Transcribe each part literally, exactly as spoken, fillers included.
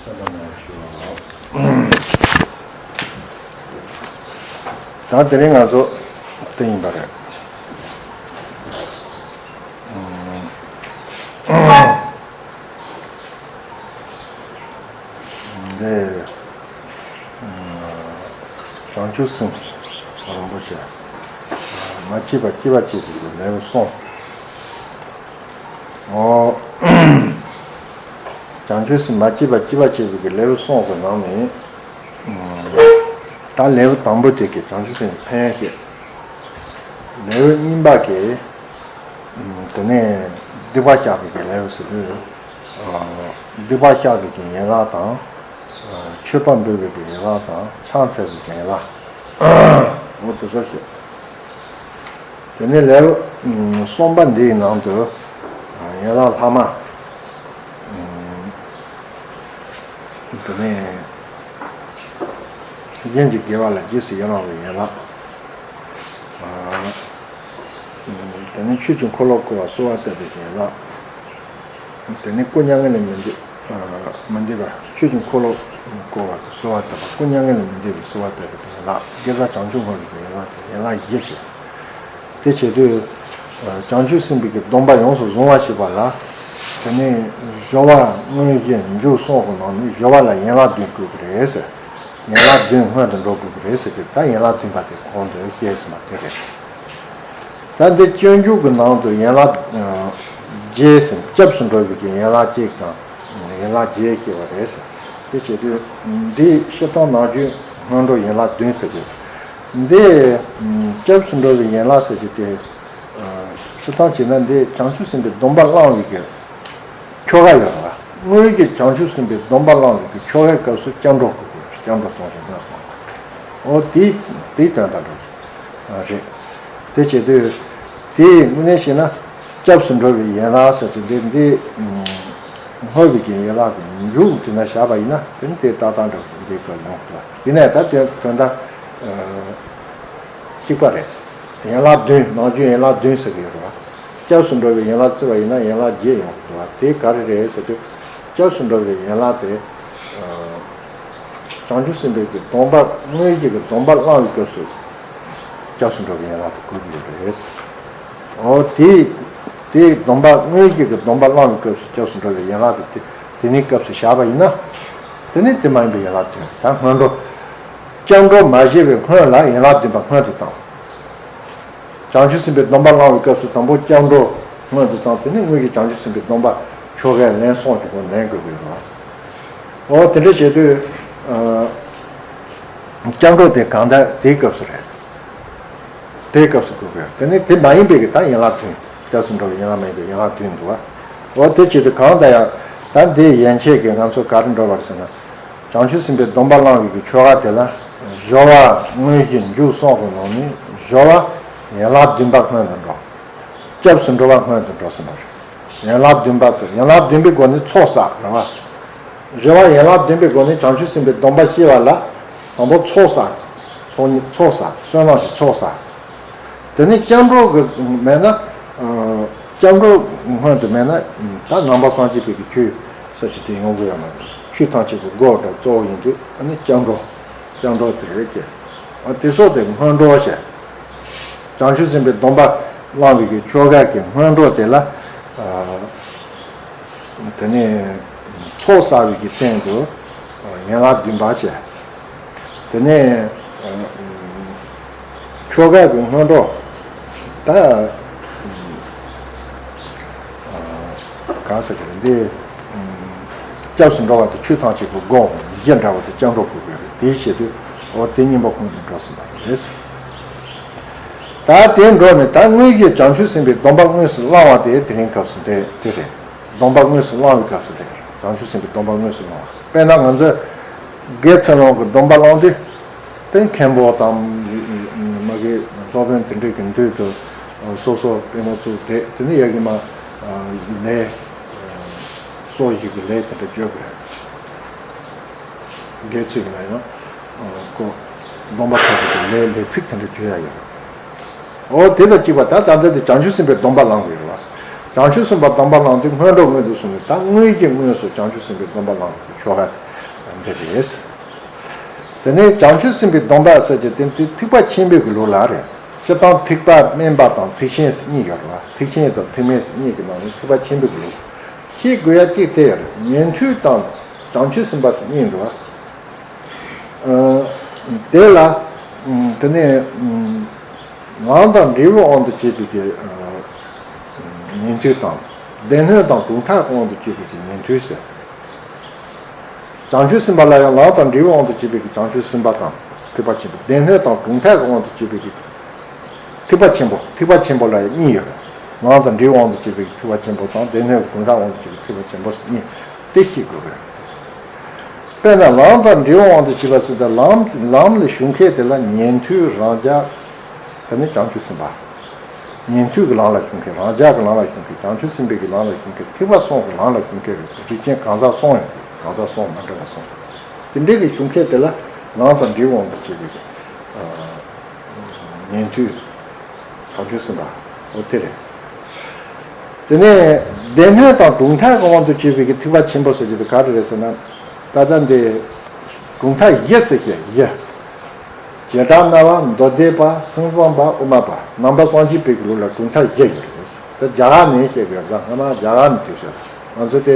ད་དེ་རིང་ང་ཚོ་དེ་ཡིན་པ་རེད། འདི་བྱང་ཆུབ་སེམས་རིན་པོ་ཆེ། མ་སྐྱེས་པ་སྐྱེ་བ་སྐྱེད་པའི་ལེའུ་གསུམ། ཨོ། བྱང་ཆུབ་སེམས་མ་སྐྱེས་པ་སྐྱེ་བ་སྐྱེད་པའི་ལེའུ་གསུམ་གྱི་ནང་ནས། ད་ལེའུ་དང་པོ་དེ་གི་བྱང་ཆུབ་སེམས་ཀྱི་ཕན་ཡོན་བཤད། ལེའུ་གཉིས་པ་གི། དེ་ནས་སྡིག་པ་བཤགས་པའི་གི་ལེའུ་ཟེར་དུས། སྡིག་པ་བཤགས་པའི་གི་ཡན་ལག་དང་། མཆོད་པ་འབུལ་བའི་གི་ཡན་ལག་དང་ཕྱག་འཚལ་བའི་གི་ཡན་ལག་འོ་དེ་ཚོ་བཤད། དེ་ནས་ལེའུ་གསུམ་པ་འདིའི་ནང་དུ། ཡན་ལག་ལྷག་མ། དེ་ནས་གཞན་གྱི་དགེ་བ་ལ་རྗེས་སུ་ཡི་རང་བའི་ཡན་ལག་དེ་ནས་ཆོས་ཀྱི་འཁོར་ལོ་བསྐོར་བར་གསོལ་བ་བཏབ་པའི་ཡན་ལག་དེ་ནས་སྐུ་མྱ་ངན་ལས་མི་འདའ། མི་འདའ་བར་ཆོས་ཀྱི་འཁོར་ལོ་བསྐོར་བར་གསོལ་བ་བཏབ་པ། སྐུ་མྱ་ངན་ལས་མི་འདའ་བའི་གསོལ་བ་བཏབ་པའི་ཡན་ལག་དགེ་རྩ་བྱང་ཆུབ་སྔོན་གྱི་ཡན་ལག་དེ་ཡན་ལག་བཞི་བྱས། དེ་བྱེད་དུས། བྱང་ཆུབ་སེམས་དཔའི་གི་སྡོམ་པ་ཡོངས་སུ་བཟུང་བ་ཞེས་པ་ལ། དེ་ནས་སྦྱོར་བ་དངོས་གཞི་མཇུག་གསུམ་གྱི་ནང་ནས་སྦྱོར་བ་ལ་ཡན་ལག་བདུན་དགོས་ཀྱི་རེད་ཟེར། ཡན་ལག་བདུན་སྔོན་དུ་འགྲོ་དགོས་ཀྱི་རེད་ཟེར་དུས་ད་ཡན་ལག་བདུན་པ་དེ་གོང་དུ་བཤད་ཟིན་པ་དེ་རེད། ད་འདི་སྤྱོད་འཇུག་གི་ནང་དུ་ཡན་ལག་བརྒྱད་ཟིན་སྐྱབས་སུ་འགྲོ་བའི་གི་ཡན་ལག་གཅིག་དང་། ཡན་ལག་བརྒྱད་བཤད་པ་རེད་ཟེར། དེ་བྱེད་དུས་འདི་སྤྱིར་བཏང་ནང་རྒྱུད་སྔོན་འགྲོ་ཡན་ལག་བདུན་ཟེར་གི། འདི་སྐྱབས་སུ་འགྲོ་བའི་ཡན་ལག་ཟེར་གི་དེ། སྤྱིར་བཏང་བྱས་ན་འདི་བྱང་ཆུབ་སེམས་དཔའི་སྡོམ་པ་བླང་བའི་གི་ཆོ་ག་ཡོད་རེད་བ། དངོས་ཀྱི་བྱང་ཆུབ་སེམས་དཔའི་སྡོམ་པ་བླང་བའི་གི་ཆོ་གའི་སྐབས་སུ་སྐྱབས་འགྲོ་དགོས་དགོས། སྐྱབས་འགྲོ་རྫོགས་བྱང་སྨོན་དགོས། འོ་དེའི་དེའི་དོན་དག་འགྲོ་རེད། དེ་བྱེད་དུས་དེའི་དངོས་གནས་བྱས་ན་སྐྱབས་སུ་འགྲོ་བའི་ཡན་ལག་ཟེར་དུས་འདི་འདི་སྔོན་མའི་གི་ཡན་ལག་གི་མཇུག་དེ་ན་བཞག་པ་ཡིན་ན་དེ་ནི་དེ་ཏག་ཏག་འགྲོ་འདི་ག་ཡོང་ཐུབ། ཡིན་ནའི་ད་དེ་དོན་དག་གཅིག་པ་རེད། ཡན་ལག་བདུན། ནང་རྒྱུད་ཡན་ལག་བདུན་ཟེར་གི་ཡོད་རེད་བ། སྐྱབས་སུ་འགྲོ་བའི་ཡན་ལག་བརྩི་བ་ཡིན་ན་ཡན་ལག་བརྒྱད་ཡོང་གི་འདུག་བ། དེ་ག་རེ་རེད་ཟེར་དུས། སྐྱབས་སུ་འགྲོ་བའི་ཡན་ལག་དེ། བྱང་ཆུབ་སེམས་དཔའི་གི་སྡོམ་པ་དངོས་གཞི་གི་སྡོམ་པ་བླང་བའི་སྐབས་སུ། སྐྱབས་སུ་འགྲོ་བའི་ཡན་ལག་དེ་དགོས་ཀྱི་ཡོད་རེད། འོ་དེ། དེའི་སྡོམ་པ་དངོས་གཞི་གི་སྡོམ་པ་བླང་བའི་སྐབས་སུ་སྐྱབས་སུ་འགྲོ་བའི་ཡན་ལག་དེ་དེ་དེ་ནི་སྐབས་སུ་བཞག་པ་ཡིན་ན། དེ་ནི་དེ་མ་ཡིན་པའི་ཡན་ལག་བདུན། ད་སྔོན་འགྲོ། སྐྱབས་འགྲོ་མ་བཞེས་པའི་སྔོན་ལ་ཡན་ལག་བདུན་པ་སྔོན་དུ་བཏང་། བྱང་ཆུབ་སེམས་དཔའི་སྡོམ་པ་བླང་བའི་སྐབས་སུ་དང་པོ་སྐྱབས་འགྲོ་སྔོན་དུ་བཏང་། དེ་ནས་དངོས་ཀྱི་བྱང་ཆུབ་སེམས་དཔའི་སྡོམ་པ་ཆོ་གའི་ལན་གསུམ་གྱི་སྒོ་ལེན་དགོས་ཀྱི་ཡོད་རེད། འོ་དེ་འདྲ་བྱེད་དུས། སྐྱབས་འགྲོ་དེ་གང་ལྟར་དེའི་སྐབས་སུ་རེད། དེའི་སྐབས་སུ་དགོས་ཀྱི་ཡོད། དེ་ནས་དེ་མ་ཡིན་པའི་གི་ད་ཡན་ལག་བདུན། སྐྱབས་སུ་འགྲོ་བའི་ཡན་ལག་མ་ཡིན་པའི་ཡན་ལག་བདུན་འདུག་བ། འོ་དེ་བྱེད་དུས་གང་ལྟར་ཡང་ད་འདི་ཡན་ཆད་ཀྱི་ང་ཚོ་ག་རེ་འགྲོ་བར་ཟེར་ན། བྱང་ཆུབ་སེམས་དཔའི་སྡོམ་པ་བླང་བའི་གི་ཆོ་ག་དེ་ལ། སྦྱོར་བ་དངོས་གཞི་མཇུག་གསུམ་གྱི་ནང་ནས་སྦྱོར་བ་ཡན་ལག་བདུན་པ་སྔོན་དུ་འགྲོ། སྐྱབས་སུ་འགྲོ་བ་སྔོན་དུ་འགྲོ་ཟེར་བ་རེད། ཡན་ལག་བདུན་པ་དེ་ཡན་ལག་བདུན་པའི་སྒོ་ནས་ཚོགས་བསགས་རེད་བ། སྦྱོར་བ་ཡན་ལག་བདུན་པའི་སྒོ་ནས་བྱང་ཆུབ་སེམས་དཔའི་སྡོམ་པ་སྐྱེ་བ་ལ། དང་པོ་ཚོགས་བསགས། ཚོགས་གཉིས་ཚོགས་བསགས། བསོད་ནམས་ཀྱི་ཚོགས་བསགས། དེ་ནས་སྐྱབས་འགྲོ་གི་མེད་ན། སྐྱབས་འགྲོ་སྔོན་དུ་མེད་ན། ད་ནང་པ་སངས་རྒྱས་པའི་གི་ཆོས་ཟེར་གྱི་དེ་ཡོང་གི་ཡོད་མ་རེད། ཆོས་ཐམས་ཅད་ཀྱི་སྒོ་འདྲ་གཙོ་བོ་ཡིན་དུས་ཨ་ནི་སྐྱབས་འགྲོ། སྐྱབས་འགྲོ་དེ་རེད་ཀྱི། ཨ་དེ་ཚོ་དེ་སྔོན་འགྲོ་བྱས། བྱང་ཆུབ་སེམས་དཔའི་སྡོམ་པ་བླང་བའི་གི་ཆོ་ག་གི་སྔོན་འགྲོ་དེ་ལ། དེ་ནས་ཚོགས་བསགས་པའི་གི་སྟེང་དུ་ཡན་ལག་བདུན་པ་བྱས། དེ་ནས་ཆོ་ག་གི་སྔོན་འགྲོ་ད་གང་ཟེར་གི་རེད་འདི། སྐྱབས་སུ་འགྲོ་བ་དེ་ཆོས་ཐམས་ཅད་ཀྱི་སྒོ་གཞི་འདྲ་བོ་དེ་སྐྱབས་འགྲོ་དགོས་ཀྱི་རེད། དེའི་ཆེད་དུ་འོ་དེ་གཉིས་པོ་ཁོང་དུ་འགྲོ་ཟིན་པ་རེད། ད་དེ་འགྲོ་ནས་ད་དངོས་གཞི་བྱང་ཆུབ་སེམས་དཔའི་སྡོམ་པ་དངོས་སུ་བླང་བ་དེ་དེ་རིང་སྐབས་སུ་འདི་དེ་རེད། སྡོམ་པ་དངོས་སུ་བླང་བའི་སྐབས་སུ་དེ་རེད། བྱང་ཆུབ་སེམས་དཔའི་སྡོམ་པ་དངོས་སུ་བླང་བ། དཔེར་ན་ང་ཚོས་དགེ་ཚུལ་སློང་གི་སྡོམ་པ་བླང་དུས། དེ་མཁན་པོ་དང་། མ་གི་སློབ་དཔོན་དེ་འདྲས་ཀྱི་མདུན་དུ་སོ་སོ་པུས་མོ་བཙུགས་ཏེ་དེ་ནས་ཡ་གི་མ་ལས། སོ་ཞིག་གི་ལས་དེ་འདྲ་བརྗོད་པ་རེད། དགེ་ཚུལ་གྱི་ལས་ཡང་། ཁོ། སྡོམ་པ་ཐོབ་པའི་ལས་ལས་ཚིག་དེ་འདྲ་བརྗོད་ཡ་ཡོད་རེད། འོ་དེ་དང་གཅིག་པ་ད་ད་ལྟ་དེ་བྱང་ཆུབ་སེམས་དཔའི་སྡོམ་པ་བླང་དགོས་རེད་བ། བྱང་ཆུབ་སེམས་དཔའི་སྡོམ་པ་བླངས་ཏེ་སྔོན་འགྲོ་སྔོན་དུ་སོང་ནས། ད་དངོས་ཀྱི་དངོས་སུ་བྱང་ཆུབ་སེམས་དཔའི་སྡོམ་པ་བླངས་པའི་ཆོ་ག་འདི་རེད། དེ་ནས་བྱང་ཆུབ་སེམས་དཔའི་སྡོམ་པ་ཟེར་གྱི་དེ་དེ་ཐེག་པ་ཆེན་པོའི་གི་ལུགས་ལ་རེད། སྤྱིར་བཏང་ཐེག་པ་དམན་པ་དང་ཐེག་ཆེན་ཟེར་གཉིས་ཡོད་རེད་བ། ཐེག་ཆེན་དང་ཐེག་དམན་ཟེར་གཉིས་ཀྱི་ནང་ནས་ཐེག་པ་ཆེན་པོའི་གི་ལུགས། ཤེས་དགོས་ཡ་གཅིག་དེ་ཡོད་རེད། ཉན་ཐོས་དང་བྱང་ཆུབ་སེམས་དཔའ་ཟེར་གཉིས་འདུག་བ། ཨ། དེ་ལ། ཨ། དེ་ནས། ཨ། ལམ་དང་འབྲས་བུའི་དབང་དུ་བྱས་པའི་གི། ཨ། ཉན་ཐོས་དང་། སྡེ་སྣོད་དང་གྲུབ་མཐའ་གི་དབང་དུ་བྱས་པའི་གི་ཉན་ཐོས་ཟེར། བྱང་ཆུབ་སེམས་དཔའ་ལ་ཡང་ལམ་དང་འབྲས་བུའི་དབང་དུ་བྱས་པའི་གི་བྱང་ཆུབ་སེམས་དཔའ་དང་ཐེག་པ་ཆེན་པོ། སྡེ་སྣོད་དང་གྲུབ་མཐའ་གི་དབང་དུ་བྱས་པའི་གི་ཐེག་པ་ཆེན་པོ། ཐེག་པ་ཆེན་པོ་ལ་ཡང་གཉིས་ཡོད། ལམ་དང་འབྲས་བུའི་དབང་དུ་བྱས་པའི་གི་ཐེག་པ་ཆེན་པོ་དང་། སྡེ་སྣོད་ཀྱི་གྲུབ་མཐའི་དབང་དུ་བྱས་པའི་ཐེག་པ་ཆེན་པོ་ཟེར་གཉིས། དེ་ཤེས་དགོས་རེད། དཔེར་ན་ལམ་དང་འབྲས་བུའི་དབང་དུ་བྱས་པ་ཟེར་ཏེ། ལམ་ལམ་ལ་ཞུགས་མཁན་དེ་ལ་ཉན་ཐོས་རང་རྒྱལ། དེ་ནས་བྱང་ཆུབ་སེམས་དཔའ། ཉན་ཐོས་ཀྱི་ལམ་ལ་ཞུགས་མཁན། རང་རྒྱལ་གྱི་ལམ་ལ་ཞུགས་མཁན། བྱང་ཆུབ་སེམས་དཔའི་གི་ལམ་ལ་ཞུགས་མཁན། ཐེག་པ་གསུམ་གྱི་ལམ་ལ་ཞུགས་མཁན་རེད། རིགས་ཅན་གང་ཟག་གསུམ་ཡོད། གང་ཟག་གསུམ་མ་འདྲ་བ་གསུམ། དེ་འདྲའི་གི་ཞུགས་མཁན་དེ་ལ་ལམ་དང་འབྲས་བུའི་དབང་དུ་བྱས་པའི་གི། ཨ། ཉན་ཐོས། བྱང་ཆུབ་སེམས་དཔའ། འོ་དེ་རེད། དེ་ནས་སྡེ་སྣོད་དང་གྲུབ་མཐའ་གི་དབང་དུ་བྱས་པའི་གི་ཐེག་པ་ཆེན་པོ་ཟེར་གྱི་དེ་ག་རེ་རེད་ཟེར་ན། ད་ལྟ་འདི་གྲུབ་མཐའ་བཞི་ཟེར་བཤད། བཞི། བྱེ་བྲག་སྨྲ་བ། མདོ་སྡེ་པ། སེམས་ཙམ་པ། དབུ་མ་པ། ནང་པ་སངས་རྒྱས་པའི་གི་ལུགས་ལ་གྲུབ་མཐའ་བཞི་ཡོད་རེད། ད་རྒྱ་གར་ནས་བཤད་དགོས་ཡ། སྔ་མ་རྒྱ་གར་ནས་དུས་ཚོད། ང་ཚོ་དེ་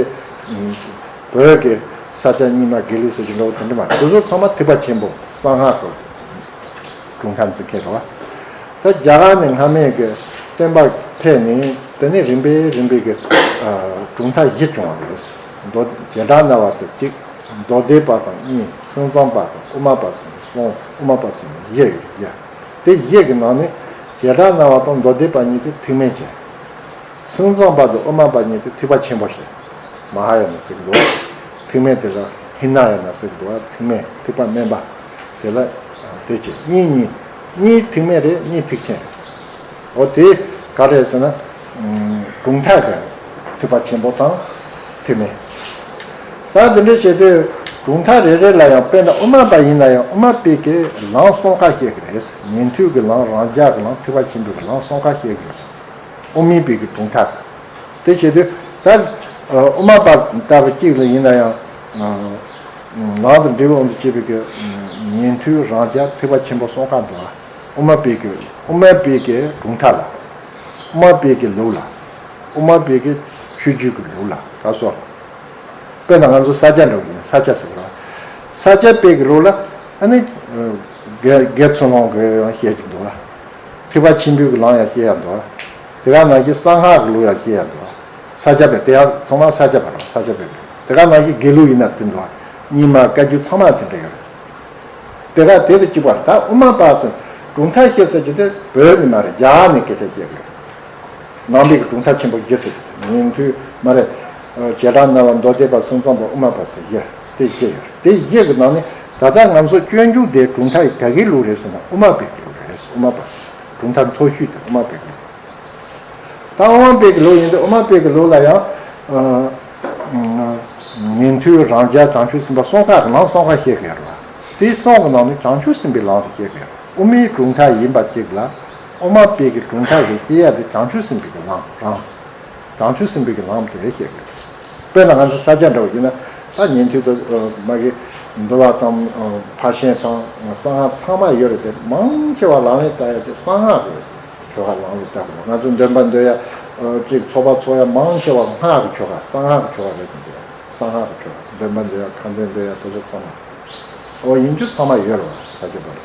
བོད་ཀྱི་ས་སྐྱ་རྙིང་མ་དགེ་ལུགས་ཟེར་གྱི་འདྲ་བོ་དེ་འདྲ་མ་རེད། དེ་ཚོ་ཚང་མ་ཐེག་པ་ཆེན་པོ་གསང་སྔགས་ཀྱི་གྲུབ་མཐའ་འཛིན་མཁན་རེད་བ། ད་རྒྱ་གར་ནས་སྔ་མའི་གི་བསྟན་པ་ཕེབས་ནས། དེ་ནས་རིམ་པས་རིམ་པས་ཀྱི་ཨ་གྲུབ་མཐའ་བཞི་བྱུང་བ་རེད། མདོ་བྱེ་བྲག་སྨྲ་བ་ཟེར་གཅིག། མདོ་སྡེ་པ་དང་གཉིས། སེམས་ཙམ་པ་དང་དབུ་མ་པ་ཟེར་ནས་གསུམ། དབུ་མ་པ་ཟེར་ནས་བཞི་ཡོད། བཞི། དེ་བཞི་གི་ནང་ནས་བྱེ་བྲག་སྨྲ་བ་དང་མདོ་སྡེ་པ་གཉིས་དེ་ཐེག་དམན་ཅན། སེམས་ཙམ་པ་དང་དབུ་མ་པ་གཉིས་དེ་ཐེག་པ་ཆེན་པོ་ཞེས། མ་ཧཱ་ཡ་ན་ཟེར་གི་འདུག། ཐེག་དམན་དེ་ལ་ཧི་ན་ཡ་ན་ཟེར་གི་འདུག། ཐེག་དམན། ཐེག་པ་དམན་པ་དེ་ལ་དེ་བྱས། གཉིས་གཉིས། གཉིས་ཐེག་དམན་རེད། གཉིས་ཐེག་ཆེན། འོ་དེ་ག་རེད་ཟེར་ན། ཨ། གྲུབ་མཐའ་གི་ཐེག་པ་ཆེན་པོ་དང་ཐེག་དམན། ད་དེ་འདྲ་བྱས་དུས་གྲུབ་མཐའ་རེ་རེ་ལ་ཡང་། དཔེར་ན་དབུ་མ་པ་ཡིན་ན་ཡང་དབུ་མ་པའི་གི་ལམ་གསུམ་ཀ་བཤད་གི་རེད། ཉན་ཐོས་ཀྱི་ལམ། རང་རྒྱལ་གྱི་ལམ། ཐེག་པ་ཆེན་པོའི་གི་ལམ་གསུམ་ཀ་བཤད་གི་རེད། དབུ་མའི་པའི་གི་གྲུབ་མཐའ། དེ་བྱེད་དུས་ད་དབུ་མ་པ་ལྟ་བུ་གཅིག་ལ་ཡིན་ན་ཡང་། ལམ་དང་འབྲས་བུ་དབང་དུ་བྱས་པའི་གི་ཉན་ཐོས། རང་རྒྱལ། ཐེག་པ་ཆེན་པོ་གསུམ་ཀ་འདུག། དབུ་མ་པའི་གི། དབུ་མ་པའི་གི་གྲུབ་མཐའ་ལ། དབུ་མ་པའི་གི་ལུགས་ལ། དབུ་མ་པའི་གི་ཆོས་བརྒྱུད་ཀྱི་ལུགས་ལ་ད་སོགས། དཔེར་ན་ང་ཚོ་ས་སྐྱ་འདྲ་བོ་ཡིན། ས་སྐྱ་ཟེར་བ། ས་སྐྱ་པའི་གི་ལུགས་ལ་ཨ་ནི་དགེ་དགེ་ཚུལ་སློང་གི་ཡང་བཤད་ཀྱི་འདུག་བ། ཐེག་པ་ཆེན་པོའི་གི་ལམ་ཡང་བཤད་ཡ་འདུག་བ། དེ་ག་ནང་བཞིན་གསང་སྔགས་ཀྱི་ལུགས་ཡང་བཤད་ཡ་འདུག་བ། ས་སྐྱ་པའི། དེ་ཡང་ཚང་མ་ས་སྐྱ་པ་རེད། ས་སྐྱ་པའི་གི། དེ་ག་ནང་བཞིན་དགེ་ལུགས་ཡིན་ན་དེ་འདུག་བ། རྙིང་མ་བཀའ་བརྒྱུད་ཚང་མ་དེ་འདྲ་ཡོད་རེད། དེ་ག་དེ་དང་གཅིག་པ་རེད། ད་དབུ་མ་པ་ཟེར་གྲུབ་མཐའ་བཤད་ས་ཅིག་དེ་བོད་ནས་མ་རེད། རྒྱ་གར་ནས་སྐད་ཆ་བཤད་གི་རེད། ནང་པའི་གི་གྲུབ་མཐའ་ཆེན་པོ་བཞི་ཟེར་གི་དེ། ཉན་ཐོས་མ་རེད། ཨ། བྱེ་བྲག་སྨྲ་བ། མདོ་སྡེ་པ། སེམས་ཙམ་པ། དབུ་མ་པ་ཟེར་བཞི། དེ་བཞི་ཡོད་རེད། དེ་བཞི་གི་ནང་ནས་ད་ལྟ་ང་ཚོ་སྤྱོད་འཇུག་དེ་གྲུབ་མཐའ་ག་གི་ལུགས་རེད་ཟེར་ན་དབུ་མ་པའི་གི་ལུགས་རེད། དབུ་མ་པ་ཟེར་གྲུབ་མཐའ་མཐོ་ཤོས་དེ་དབུ་མ་པའི་གི་ལུགས། ད་དབུ་མ་པའི་གི་ལུགས་ཡིན་དུས་དབུ་མ་པའི་གི་ལུགས་ལ་ཡང་། ཨ། ཉན་ཐོས། རང་རྒྱལ། བྱང་ཆུབ་སེམས་དཔའ་གསུམ་ཀ་གི་ལམ་གསུམ་ཀ་བཤད་གི་ཡོད་རེད་བ། དེ་གསུམ་གི་ནང་ནས་བྱང་ཆུབ་སེམས་དཔའི་ལམ་དེ་བཤད་གི་ཡོད་རེད། དབུ་མའི་གྲུབ་མཐའ་ཡིན་པ་གཅིག་ལ། དབུ་མ་པའི་གི་གྲུབ་མཐའ་གི་བཤད་ཡ་དེ་བྱང་ཆུབ་སེམས་དཔའི་གི་ལམ་རང་། བྱང་ཆུབ་སེམས་དཔའི་གི་ལམ་དེ་བཤད་གི་ཡོད་རེད། དཔེར་ན་ང་ཚོ་ས་སྐྱ་འདྲ་བོ་ཡིན་ན། ད་ཉན་ཐོས་དང་། ཨ། མ་གི་འདུལ་བ་དང་། ཨ། ཕར་ཕྱིན་དང་གསང་སྔགས་ཚང་མ་ཡོད་རེད་དེ། མང་ཆེ་བ་ལམ་ལ་བཏགས་ཡ་དེ་གསང་སྔགས་ཀྱི་ཆོ་ག་ལམ་ལ་བཏགས་དགོས། ང་ཚོ་འདོན་པ་འདོན་ཡ། ཨ། གཅིག་ཚོགས་པ་ཚོགས་ཡ་མང་ཆེ་བ་སྔགས་ཀྱི་ཆོ་ག། གསང་སྔགས་ཀྱི་ཆོ་ག་རེད་དེ། གསང་སྔགས་ཀྱི་ཆོ་ག། འདོན་པ་འདོན་ཡ། ཁ་འདོན་འདོན་ཡ། དེ་ཚོ་ཚང་མ། འོ་ཡིན་རྒྱུ་ཚང་མ་ཡོད་རེད་བ། ས་སྐྱ་པ་ལ།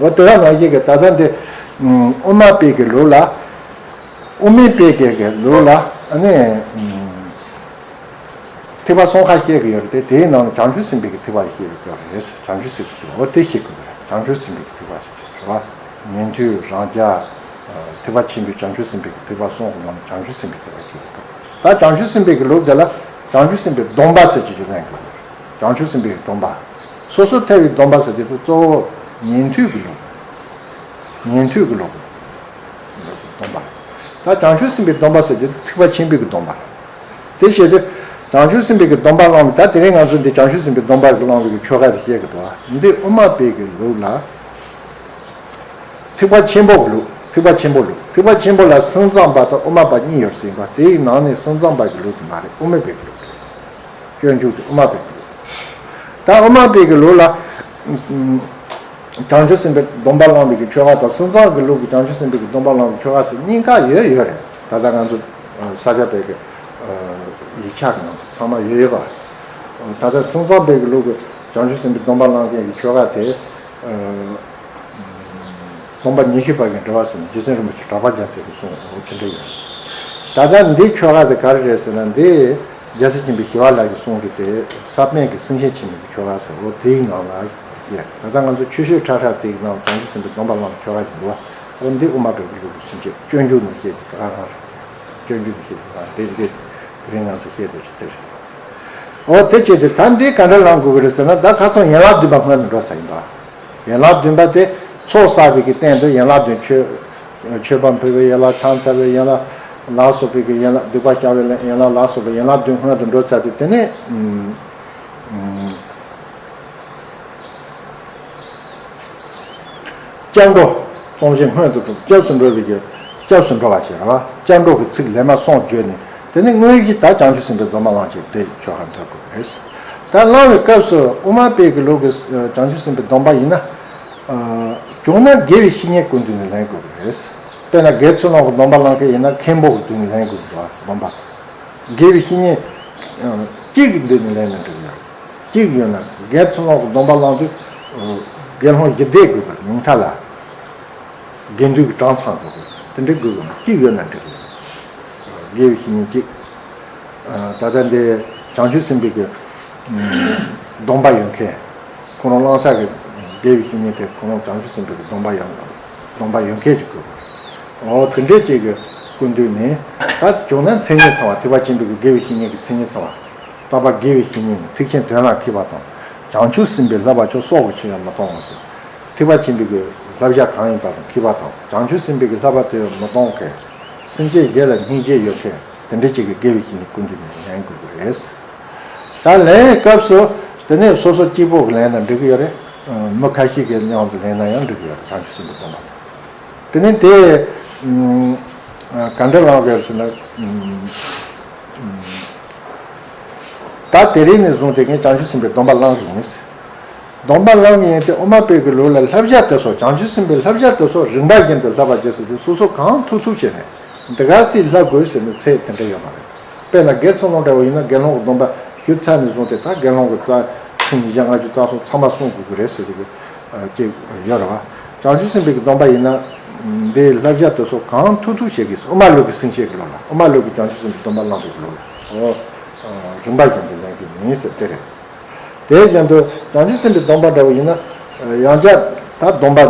འོ་དེ་ག་ནང་བཞིན་གི་ད་ལྟ་འདི། ཨ། དབུ་མ་པའི་གི་ལུགས་ལ། དབུ་མའི་པའི་གི་གི་ལུགས་ལ་ཨ་ནི། ཨ། ཐེག་པ་གསུམ་ཀ་བཤད་གི་ཡོད་རེད་དེ། དེའི་ནང་ནས་བྱང་ཆུབ་སེམས་དཔའི་གི་ཐེག་པ་བཤད་གི་ཡོད་རེད། བྱང་ཆུབ་སེམས་དཔའི་ཐེག་པ། འོ་དེ་བཤད་གི་ཡོད་རེད། བྱང་ཆུབ་སེམས་དཔའི་གི་ཐེག་པ་ཟེར་གི་རེད་བ། ཉན་ཐོས། རང་རྒྱལ། ཨ། ཐེག་པ་ཆེན་པོའི་བྱང་ཆུབ་སེམས་དཔའི་གི་ཐེག་པ་གསུམ་གི་ནང་ནས་བྱང་ཆུབ་སེམས་དཔའི་ཐེག་པ་བཤད་གི་ཡོད་རེད། ད་བྱང་ཆུབ་སེམས་དཔའི་གི་ལུགས་དེ་ལ་བྱང་ཆུབ་སེམས་དཔའི་སྡོམ་པ་ཟེར་གྱི་ཅིག་ལེན་གི་ཡོད་རེད། བྱང་ཆུབ་སེམས་དཔའི་སྡོམ་པ། སོ་སོར་ཐར་བའི་སྡོམ་པ་ཟེར་དེ་ཚོ་གཙོ་བོ་ཉན་ཐོས་ཀྱི་ལུགས། ཉན་ཐོས་ཀྱི་ལུགས། སྡོམ་པ། ད་བྱང་ཆུབ་སེམས་དཔའི་སྡོམ་པ་ཟེར་དེ་ཐེག་པ་ཆེན་པོའི་གི་སྡོམ་པ། དེ་བྱེད་དུས་བྱང་ཆུབ་སེམས་དཔའི་གི་སྡོམ་པ་བླངས་ནས། ད་དེ་རིང་ང་ཚོ་འདི་བྱང་ཆུབ་སེམས་དཔའི་སྡོམ་པ་གི་བླངས་པའི་གི་ཆོ་ག་དེ་བཤད་གི་འདུག་བ། འདི་དབུ་མ་པའི་གི་ལུགས་ལ། ཐེག་པ་ཆེན་པོ་གི་ལུགས། ཐེག་པ་ཆེན་པོ་ལུགས། ཐེག་པ་ཆེན་པོ་ལ་སེམས་ཙམ་པ་དང་དབུ་མ་པ་གཉིས་ཡོད་ཟེར་ཡིན་པ། དེའི་ནང་ནས་སེམས་ཙམ་པ་གི་ལུགས་དེ་མ་རེད། དབུ་མ་པའི་གི་ལུགས་རེད། སྤྱོད་འཇུག་དེ་དབུ་མ་པའི་གི་ལུགས། ད་དབུ་མ་པའི་གི་ལུགས་ལ་བྱང་ཆུབ་སེམས་དཔའི་སྡོམ་པ་བླངས་པའི་གི་ཆོ་ག་དང་། སེམས་ཙམ་གི་ལུགས་ཀྱི་བྱང་ཆུབ་སེམས་དཔའི་གི་སྡོམ་པ་བླངས་པའི་ཆོ་ག་ཟེར་གཉིས་ཀ་ཡོད་ཡོད་རེད། ད་ལྟ་ང་ཚོ་ས་སྐྱ་པའི་གི་ཡིག་ཆ་གི་ནང་ཚང་མ་ཡོད་ཡོད་པ། ད་ལྟ་སེམས་ཙམ་པའི་གི་ལུགས་ཀྱི་བྱང་ཆུབ་སེམས་དཔའི་སྡོམ་པ་བླངས་མཁན་གྱི་ཆོ་ག་དེ། སྡོམ་པ་ཉི་ཤུ་པ་གི་འགྲེལ་པ་ཟེར་ནས་རྗེ་བཙུན་རིན་པོ་ཆེ་གྲགས་པ་རྒྱལ་མཚན་གྱིས་གསུངས། འོ་དེ་འདྲ་ཡོད། ད་ལྟ་འདི་ཆོ་ག་དེ་ག་རེ་རེད་ཟེར་ན། འདི་རྒྱལ་སྲས་ཆེན་པོ་ཞི་བ་ལྷ་གིས་གསུངས་རྒྱུ་དེ་ས་པཎ་གྱི་སེང་ཆེན་འཆི་མེད་ཀྱི་ཆོ་ག་ཟེར། འོ་དེའི་ནང་ལ་ཡོད། ད་ལྟ་ང་ཚོ་ཆོས་སྤྱོད་ཁྲ་ཁྲ་དེའི་ནང་བྱང་ཆུབ་སེམས་དཔའི་སྡོམ་པ་བླངས་ཆོ་ག་ཞིག་འདུག་བ། འོ་འདི་དབུ་མ་པའི་གི་ལུགས་ཀྱི་ཚུན་ཆད་སྤྱོད་འཇུག་ནས་བཤད་ཀྱི་ག་རང་རེད། སྤྱོད་འཇུག་ནས་བཤད་ཀྱི་ག་རང་འདི་འདི་དེ་རིང་ང་ཚོ་བཤད་དེ་རེད་དེ་རེད། འོ་དེ་བྱས་ཏེ་ད་འདི་ག་འདྲ་ལངས་དགོས་ཀྱི་རེད་ཟེར་ན། ད་ཁ་སང་ཡན་ལག་བདུན་པ་སྔོན་དུ་འགྲོ་ཚར་ཡིན་པ། ཡན་ལག་བདུན་པ་དེ་ཚོགས་བསགས་པའི་གི་སྟེང་དུ་ཡན་ལག་བདུན་མཆོད། མཆོད་པ་ཕུལ་བའི་ཡན་ལག། ཕྱག་འཚལ་བའི་ཡན་ལག་ལ་སོགས་པའི་གི་ཡན་ལག། སྡིག་པ་བཤགས་པའི་ཡན་ལག་ལ་སོགས་པའི་ཡན་ལག་བདུན་སྔོན་དུ་འགྲོ་ཚར་ཏེ། དེ་ནས་ཨུམ། སྐྱབས་འགྲོ། རྩོམ་གཞི་སྔོན་དུ་འགྲོ། སྐྱབས་སུ་འགྲོ་བའི་གི་སྐྱབས་སུ་འགྲོ་བ་བྱེད་ར། སྐྱབས་འགྲོ་གི་ཚིག་ལེན་མ་སོང་བརྗོད་ནས། དེ་ནས་དངོས་གཞི་ད་བྱང་ཆུབ་སེམས་དཔའི་སྡོམ་པ་བླངས་བྱས་དེ་ཆོ་ག་འདོན་དགོས་པ་རེད། ད་བླངས་པའི་སྐབས་སུ་དབུ་མ་པའི་གི་ལུགས་ཀྱི་བྱང་ཆུབ་སེམས་དཔའི་སྡོམ་པ་ཡིན་ན། བྱུང་ན་དགེ་བའི་བཤེས་གཉེན་སྐུ་མདུན་ནས་ལེན་དགོས་པ་རེད། དཔེར་ན་དགེ་ཚུལ་སློང་གི་སྡོམ་པ་བླངས་མཁན་ཡིན་ན་མཁན་པོ་གི་མདུན་ནས་ལེན་དགོས་པ་སྡོམ་པ། དགེ་བའི་བཤེས་གཉེན་གཅིག་གི་མདུན་ནས་ལེན་ན་འགྲིག་ཡོད། གཅིག་ཡོད་ན། དགེ་ཚུལ་སློང་གི་སྡོམ་པ་བླངས་དུས་དགེ་སློང་བཞི་བསྡད་དགོས་པ། ཉུང་མཐའ་ལ་དགེ་འདུན་གྱི་གྲངས་ཚང་དགོས་པ་དེ་འདྲ་དགོས་པ། གཅིག་ཡོད་ན་འགྲིག་ཡོད། དགེ་བའི་བཤེས་གཉེན་གཅིག་ད་ལྟ་འདི་བྱང་ཆུབ་སེམས་དཔའི་གི་སྡོམ་པ་ཡོད་མཁན། ཁོ་རང་བླངས་ས་གི་དགེ་བའི་བཤེས་གཉེན་དེ་ཁོ་རང་བྱང་ཆུབ་སེམས་དཔའི་གི་སྡོམ་པ་ཡོད། སྡོམ་པ་ཡོད་མཁན་ཅིག་དགོས། འོ་དེ་འདྲས་ཅིག་གི་སྐུ་མདུན་ནས། ད་བྱུང་ན་མཚན་ཉིད་ཚང་བ། ཐེག་པ་ཆེན་པོའི་གི་དགེ་བའི་བཤེས་གཉེན་གྱི་མཚན་ཉིད་ཚང་བ། རྟག་པ་དགེ་བའི་བཤེས་གཉེན་ནི་ཐེག་ཆེན་དོན་ལ་མཁས་པ་དང་། བྱང་ཆུབ་སེམས་དཔའི་བསླབ་པ་ཆོས་སྲོག་གི་ཕྱིར་ཡང་མི་གཏོང་ངོ་ཟེར། ཐེག་པ་ཆེན་པོའི་གི་བསླབ་བྱ་གང་ཡིན་པ་དང་མཁས་པ་དང་། བྱང་ཆུབ་སེམས་དཔའི་གི་བསླབ་པ་དེ་མི་གཏོང་མཁན། སེམས་ཅན་བརྒྱད་ལ་སྙིང་རྗེ་ཡོད་མཁན། དེ་འདྲ་ཅིག་གི་དགེ་བའི་བཤེས་གཉེན་སྐུ་མདུན་ནས་ལེན་དགོས་ཀྱི་རེད། ད་ལེན་པའི་སྐབས་སུ་དེ་ནས་སོ་སོ་གཅིག་པོ་གིས་ལེན་ན་འགྲིག་གི་ཡོད་རེད། མི་ཁ་ཤས་ཀྱི་མཉམ་དུ་ལེན་ན་ཡང་འགྲིག་གི་ཡོད་རེད། བྱང་ཆུབ་སེམས་དཔའི་སྡོམ་པ་དེ། དེ་ནས་དེ་ག་འདྲ་ལངས་དགོས་ཟེར་ན། ད་དེ་རིང་ནས་བཟུང་སྟེ་ངས་བྱང་ཆུབ་སེམས་དཔའི་སྡོམ་པ་བླང་གི་ཡིན། སྡོམ་པ་བླང་གི་ཡིན་ཏེ། དབུ་མ་པའི་གི་ལུགས་ལ་བསླབ་བྱ་དེ་ཚོ། བྱང་ཆུབ་སེམས་དཔའི་བསླབ་བྱ་དེ་ཚོ་རིམ་པ་བཞིན་དུ་བསླབ་པར་བྱེད་ཟེར་དུས། སོ་སོ་གང་ཐུབ་ཐུབ་བྱས་ནས་འདི་ག་སྲིད་བསླབ་དགོས་ཟེར་ནས་ཚད་དེ་འདྲ་ཡོད་མ་རེད། དཔེར་ན་དགེ་ཚུལ་སློང་འདྲ་བོ་ཡིན་ན། དགེ་སློང་གི་སྡོམ་པ་ཞུ་ཚར་ནས་བཟུང་སྟེ། ད་དགེ་སློང་གི་རྩ་ཐུན་ཉིས་བརྒྱ་ལྔ་བཅུ་རྩ་གསུམ་ཚང་མ་སྲུང་དགོས་ཀྱི་རེད་ཟེར་གྱི་ཅིག་ཡོད་རེད་བ། བྱང་ཆུབ་སེམས་དཔའི་གི་སྡོམ་པ་ཡིན་ན། འདིའི་བསླབ་བྱ་དེ་ཚོ་གང་ཐུབ་ཐུབ་བྱེད་དགོས་ཟེར། དབུ་མ་ལུགས་ཀྱི་སེམས་བསྐྱེད་ཀྱི་ལུགས་ལ། དབུ་མ་ལུགས་ཀྱི་བྱང་ཆུབ་སེམས་དཔའི་སྡོམ་པ་བླང་དགོས་ཀྱི་ལུགས་ལ། འོ། རིམ་པ་བཞིན་དུ་ལེན་དགོས་ཀྱི་ཡིན་ཟེར་དེ་རེད། དེ་བཞིན་དུ་བྱང་ཆུབ་སེམས་དཔའི་སྡོམ་པ་འདྲ་བོ་ཡིན་ན། ཡང་བསྐྱར་ད་སྡོམ་པ་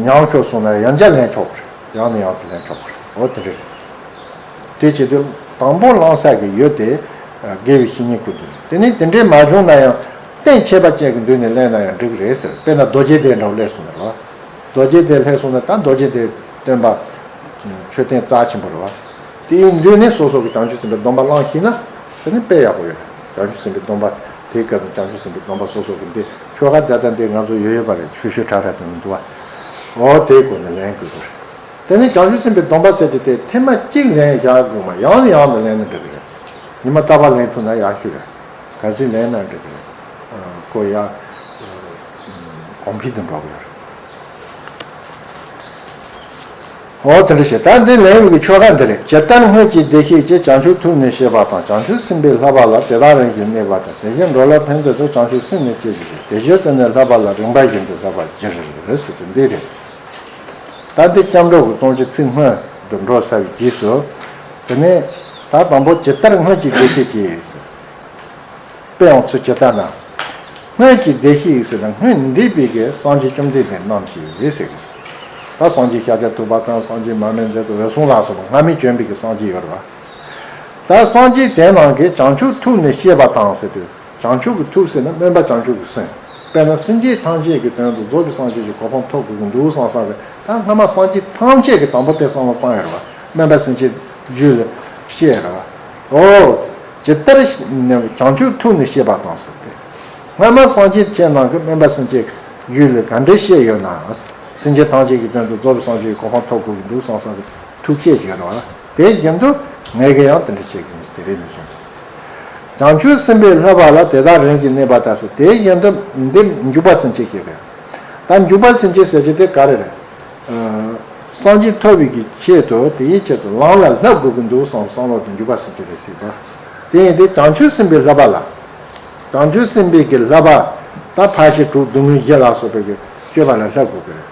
མྱངས་ཤོར་སོང་ན་ཡང་བསྐྱར་ལེན་ཆོག་གི་རེད། ཡང་ནས་ཡང་དུ་ལེན་ཆོག་གི་རེད། འོ་དེ་འདྲ་རེད། དེ་བྱེད་དུས་དང་པོ་བླང་ས་གི་ཡུལ་དེ་དགེ་བའི་བཤེས་གཉེན་སྐུ་མདུན། དེ་ནས་དེ་འདྲའི་མ་བྱུང་ན་ཡང་རྟེན་ཁྱད་པར་ཅན་གྱི་མདུན་ནས་ལེན་ན་ཡང་འགྲིག་གི་རེད་ཟེར། དཔེར་ན་རྡོ་རྗེ་གདན་འདྲ་བོ་སླེབས་སོང་ན་རེད་བ། རྡོ་རྗེ་གདན་སླེབས་སོང་ན། ད་རྡོ་རྗེ་གདན་སྟོན་པ་མཆོད་རྟེན་རྩ་ཆེན་པོ་རེད་བ། དེའི་མདུན་ནས་སོ་སོ་གི་བྱང་ཆུབ་སེམས་དཔའི་སྡོམ་པ་བླངས་ཤེས་ན། དེ་ནི་དཔེ་ཡག་པོ་ཡོད། བྱང་ཆུབ་སེམས་དཔའི་སྡོམ་པ། དེའི་སྐབས་ནས་བྱང་ཆུབ་སེམས་དཔའི་སྡོམ་པ་སོ་སོ་གི་འདི་ཆོ་ག་ད་ལྟ་འདི་ང་ཚོ་ཡོད་ཡོད་པ་རེད། ཆོས་ཤོད་ཁྲ་ཁྲ་དེ་མི་འདུག་བ། འོ་དེའི་སྒོ་ནས་ལེན་དགོས་པ་རེད། དེ་ནས་བྱང་ཆུབ་སེམས་དཔའི་སྡོམ་པ་ཟེར་དེ་དེ་ཐེངས་མ་གཅིག་ལེན་བཞག་དགོས་མ། ཡང་ནས་ཡང་དུ་ལེན་ན་འགྲིག་གི་རེད། ཉི་མ་རྟག་པར་ལེན་ཐུབ་ན་ཡག་ཤོས་རེད། ག་ཚོད་ལེན་ན་འགྲིག་གི་རེད། ཁོ་ཡ་གོང་འཕེལ་དུ་འགྲོ་གི་ཡོད་རེད། འོ་དེ་འདྲ་བྱས། ད་འདི་ལེན་པའི་ཆོ་ག་འདི་རེད། ཇི་ལྟར་སྔོན་གྱི་བདེ་གཤེགས་ཀྱིས། བྱང་ཆུབ་ཐུགས་ནི་བསྐྱེད་པ་དང་། བྱང་ཆུབ་སེམས་དཔའི་བསླབ་པ་ལ། དེ་དག་རིམ་བཞིན་གནས་པ་དང་། དེ་བཞིན་འགྲོ་ལ་ཕན་ཚུན་དུ། བྱང་ཆུབ་སེམས་ནི་བསྐྱེད་བགྱི་ཞིང་། དེ་ཕྱིར་དེ་ནི་བསླབ་པ་ལ། རིམ་པ་བཞིན་དུ་བསླབ་པར་བགྱི། ཟེར་དུས་འདི་རེད། ད་འདི་སྐྱབས་འགྲོ་གི་སྡོམ་གྱི་ཚིག་སྔོན་དུ་འགྲོ་ཚར་བའི་རྗེས་སུ། དེ་ནས་ད་དང་པོ་ཇི་ལྟར་སྔོན་གྱི་བདེ་གཤེགས་ཀྱིས་ཟེར། དཔེ་ཡང་ཚུལ་ཇི་ལྟར་ན། སྔོན་གྱི་བདེ་གཤེགས་ཟེར་ན་སྔོན་འདས་པའི་གི་སངས་རྒྱས་བཅོམ་ལྡན་འདས་རྣམས་ཀྱིས་ཟེར། ད་སངས་རྒྱས་ཤཱཀྱ་ཐུབ་པ་དང་། སངས་རྒྱས་མར་མེ་མཛད་དང་། འོད་སྲུང་ལ་སོགས་པ་སྔ་མའི་བྱོན་པའི་གི་སངས་རྒྱས་ཡོད་རེད་བ། ད་སངས་རྒྱས་དེ་རྣམས་ཀྱིས་བྱང་ཆུབ་ཐུགས་ནི་བསྐྱེད་པ་དང་ཟེར་དུས། བྱང་ཆུབ་ཀྱི་ཐུགས་ཟེར་ན་སྨོན་པ་བྱང་ཆུབ་ཀྱི་སེམས། དཔེར་ན་སེམས་ཅན་ཐམས་ཅད་ཀྱི་དོན་དུ་རྫོགས་པའི་སངས་རྒྱས་ཀྱི་གོ་འཕང་ཐོབ་དགོས་ཀྱི་འདུག་བསམ་བསམ་གི། ད་སྔ་མ་སངས་རྒྱས་ཐམས་ཅད་ཀྱིས་དང་པོ་དེ་བསམ་བློ་བཏང་ཡོད་རེད་བ། སྨོན་པ་སེམས་བསྐྱེད་རྒྱུད་ལ་བཤད་རེད་བ། འོ། ཇི་ལྟར་བྱང་ཆུབ་ཐུགས་ནི་བསྐྱེད་པ་དང་ཟེར་ཏེ། སྔ་མ་སངས་རྒྱས་ཁྱེད་རྣམས་ཀྱིས་སྨོན་པ་སེམས་བསྐྱེད་རྒྱུད་ལ་ག་འདྲ་བཤད་ཡོད་ན། སེམས་ཅན་ཐམས་ཅད་ཀྱི་དོན་དུ་རྫོགས་པའི་སངས་རྒྱས་ཀྱི་གོ་འཕང་ཐོབ་དགོས་ཀྱི་འདུག་བསམ་བསམ་གྱི་ཐུགས་བསྐྱེད་བྱོས་རོགས། དེ་བཞིན་དུ་ངས་ཀྱང་དེ་འདྲ་བྱེད་ཀྱི་ཡིན། དེ་རེད། ནས་བྱུང་། བྱང་ཆུབ་སེམས་དཔའི་བསླབ་པ་ལ་དེ་དག་རིམ་བཞིན་གནས་པ་ལྟར་ཟེར། དེ་བཞིན་དུ་འདི་འཇུག་པ་སེམས་བསྐྱེད་ཀྱི་རེད། ད་འཇུག་པ་སེམས་བསྐྱེད་ཟེར་གྱི་དེ་ག་རེ་རེད། སངས་རྒྱས་ཐོབ་པའི་གི་ཆེད་དུ་དེའི་ཆེད་དུ་ལམ་ལ་བསླབ་དགོས་ཀྱི་འདུག་བསམ་བསམ་བློ་དེ་འཇུག་པ་སེམས་བསྐྱེད་རེད་ཟེར་བ། དེ་ཡིན་དུས་བྱང་ཆུབ་སེམས་དཔའི་བསླབ་པ་ལ། བྱང་ཆུབ་སེམས་དཔའི་གི་བསླབ་པ། ད་ཕར་ཕྱིན་དྲུག་སྡུག་བསྔལ་བཞི་ལ་སོགས་པའི་གི་སྤྱོད་པ་ལ་བསླབ་དགོས་ཀྱི་རེད།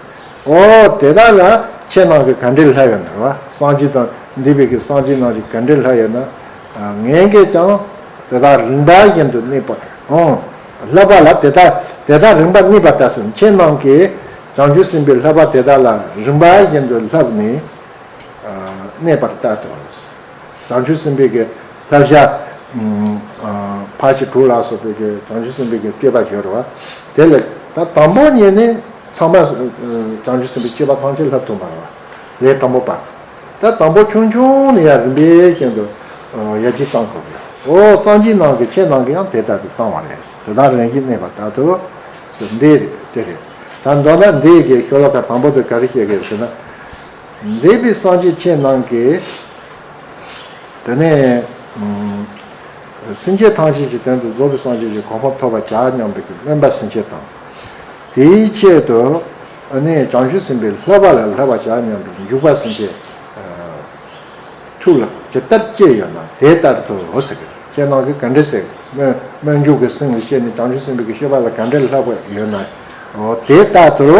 ཨོ་དེ་དག་ལ་ཁྱེད་རྣམས་ཀྱིས་ག་འདྲའི་བསླབ་ཡོད་ན་རེད་བ། སངས་རྒྱས་དང་འདས་པའི་གི་སངས་རྒྱས་རྣམས་ཀྱིས་ག་འདྲའི་བསླབ་ཡོད་ན། ངས་ཀྱང་དེ་དག་རིམ་པ་བཞིན་དུ་གནས་པ། ཨང་། བསླབ་པ་ལ་དེ་དག་དེ་དག་རིམ་པ་གནས་པ་ལྟར་ཟེར། ཁྱེད་རྣམས་ཀྱིས་བྱང་ཆུབ་སེམས་དཔའི་བསླབ་པ་དེ་དག་ལ་རིམ་པ་བཞིན་དུ་བསླབས་ནས་གནས་པར་ལྟ་དོ། བྱང་ཆུབ་སེམས་དཔའི་གི་བསླབ་བྱ། ཕར་ཕྱིན་དྲུག་ལ་སོགས་པའི་གི་བྱང་ཆུབ་སེམས་དཔའི་གི་སྤྱོད་པ་བྱོས་རོགས། དེ་ལས་ད་དང་པོ་ཉིད་ནས་ཚང་མ་བྱང་ཆུབ་སེམས་དཔའི་སྤྱོད་པ་ཐམས་ཅད་བསླབ་ཐུབ་པ་རེད་བ། ལས་དང་པོ་པ། ད་དང་པོ་ཆུང་ཆུང་ནས་ཡང་རིམ་པས་ཀྱང་དུ་ཡར་རྒྱས་གཏང་དགོས་པས། ཨོ་སངས་རྒྱས་རྣམས་ཀྱིས་ཁྱེད་རྣམས་ཀྱིས་ཡང་དེ་ལྟར་དུ་བཏང་བ་རེད། དེ་དག་རིམ་བཞིན་གནས་པ་ལྟར་དུ་ཟེར། འདི་རེད། དེ་རེད། ད་མདོར་ན་འདི་གི་ཤོ་ལོ་ཀ་དང་པོ་དེ་ག་རེ་བཤད་ཀྱི་ཡོད་ཟེར་ན། འདས་པའི་སངས་རྒྱས་ཁྱེད་རྣམས་ཀྱིས། དེ་ནས་སེམས་ཅན་ཐམས་ཅད་ཀྱི་དོན་དུ་རྫོགས་པའི་སངས་རྒྱས་ཀྱི་གོ་འཕང་ཐོབ་པར་བྱ་སྙམ་པའི་སྨོན་པ་སེམས་བསྐྱེད་དང་། དེའི་ཆེད་དུ་ཨ་ནི་བྱང་ཆུབ་སེམས་དཔའི་བསླབ་པ་ལ་བསླབ་པར་བྱ་སྙམ་པའི་འཇུག་པ་སེམས་བསྐྱེད་ཐུགས་ལ་ཇི་ལྟར་བསྐྱེད་ཡོད་ན་དེ་ལྟར་དུ་ཟེར་གི། ཁྱེད་རྣམས་ཀྱིས་ག་འདྲ་ཟེར། སྨོན་སྨོན་འཇུག་གི་སེམས་ལ་བསྐྱེད་ནས་བྱང་ཆུབ་སེམས་དཔའི་གི་སྤྱོད་པ་ལ་ག་འདྲ་བསླབ་པ་ཡོད་ན། འོ་དེ་ལྟར་དུ།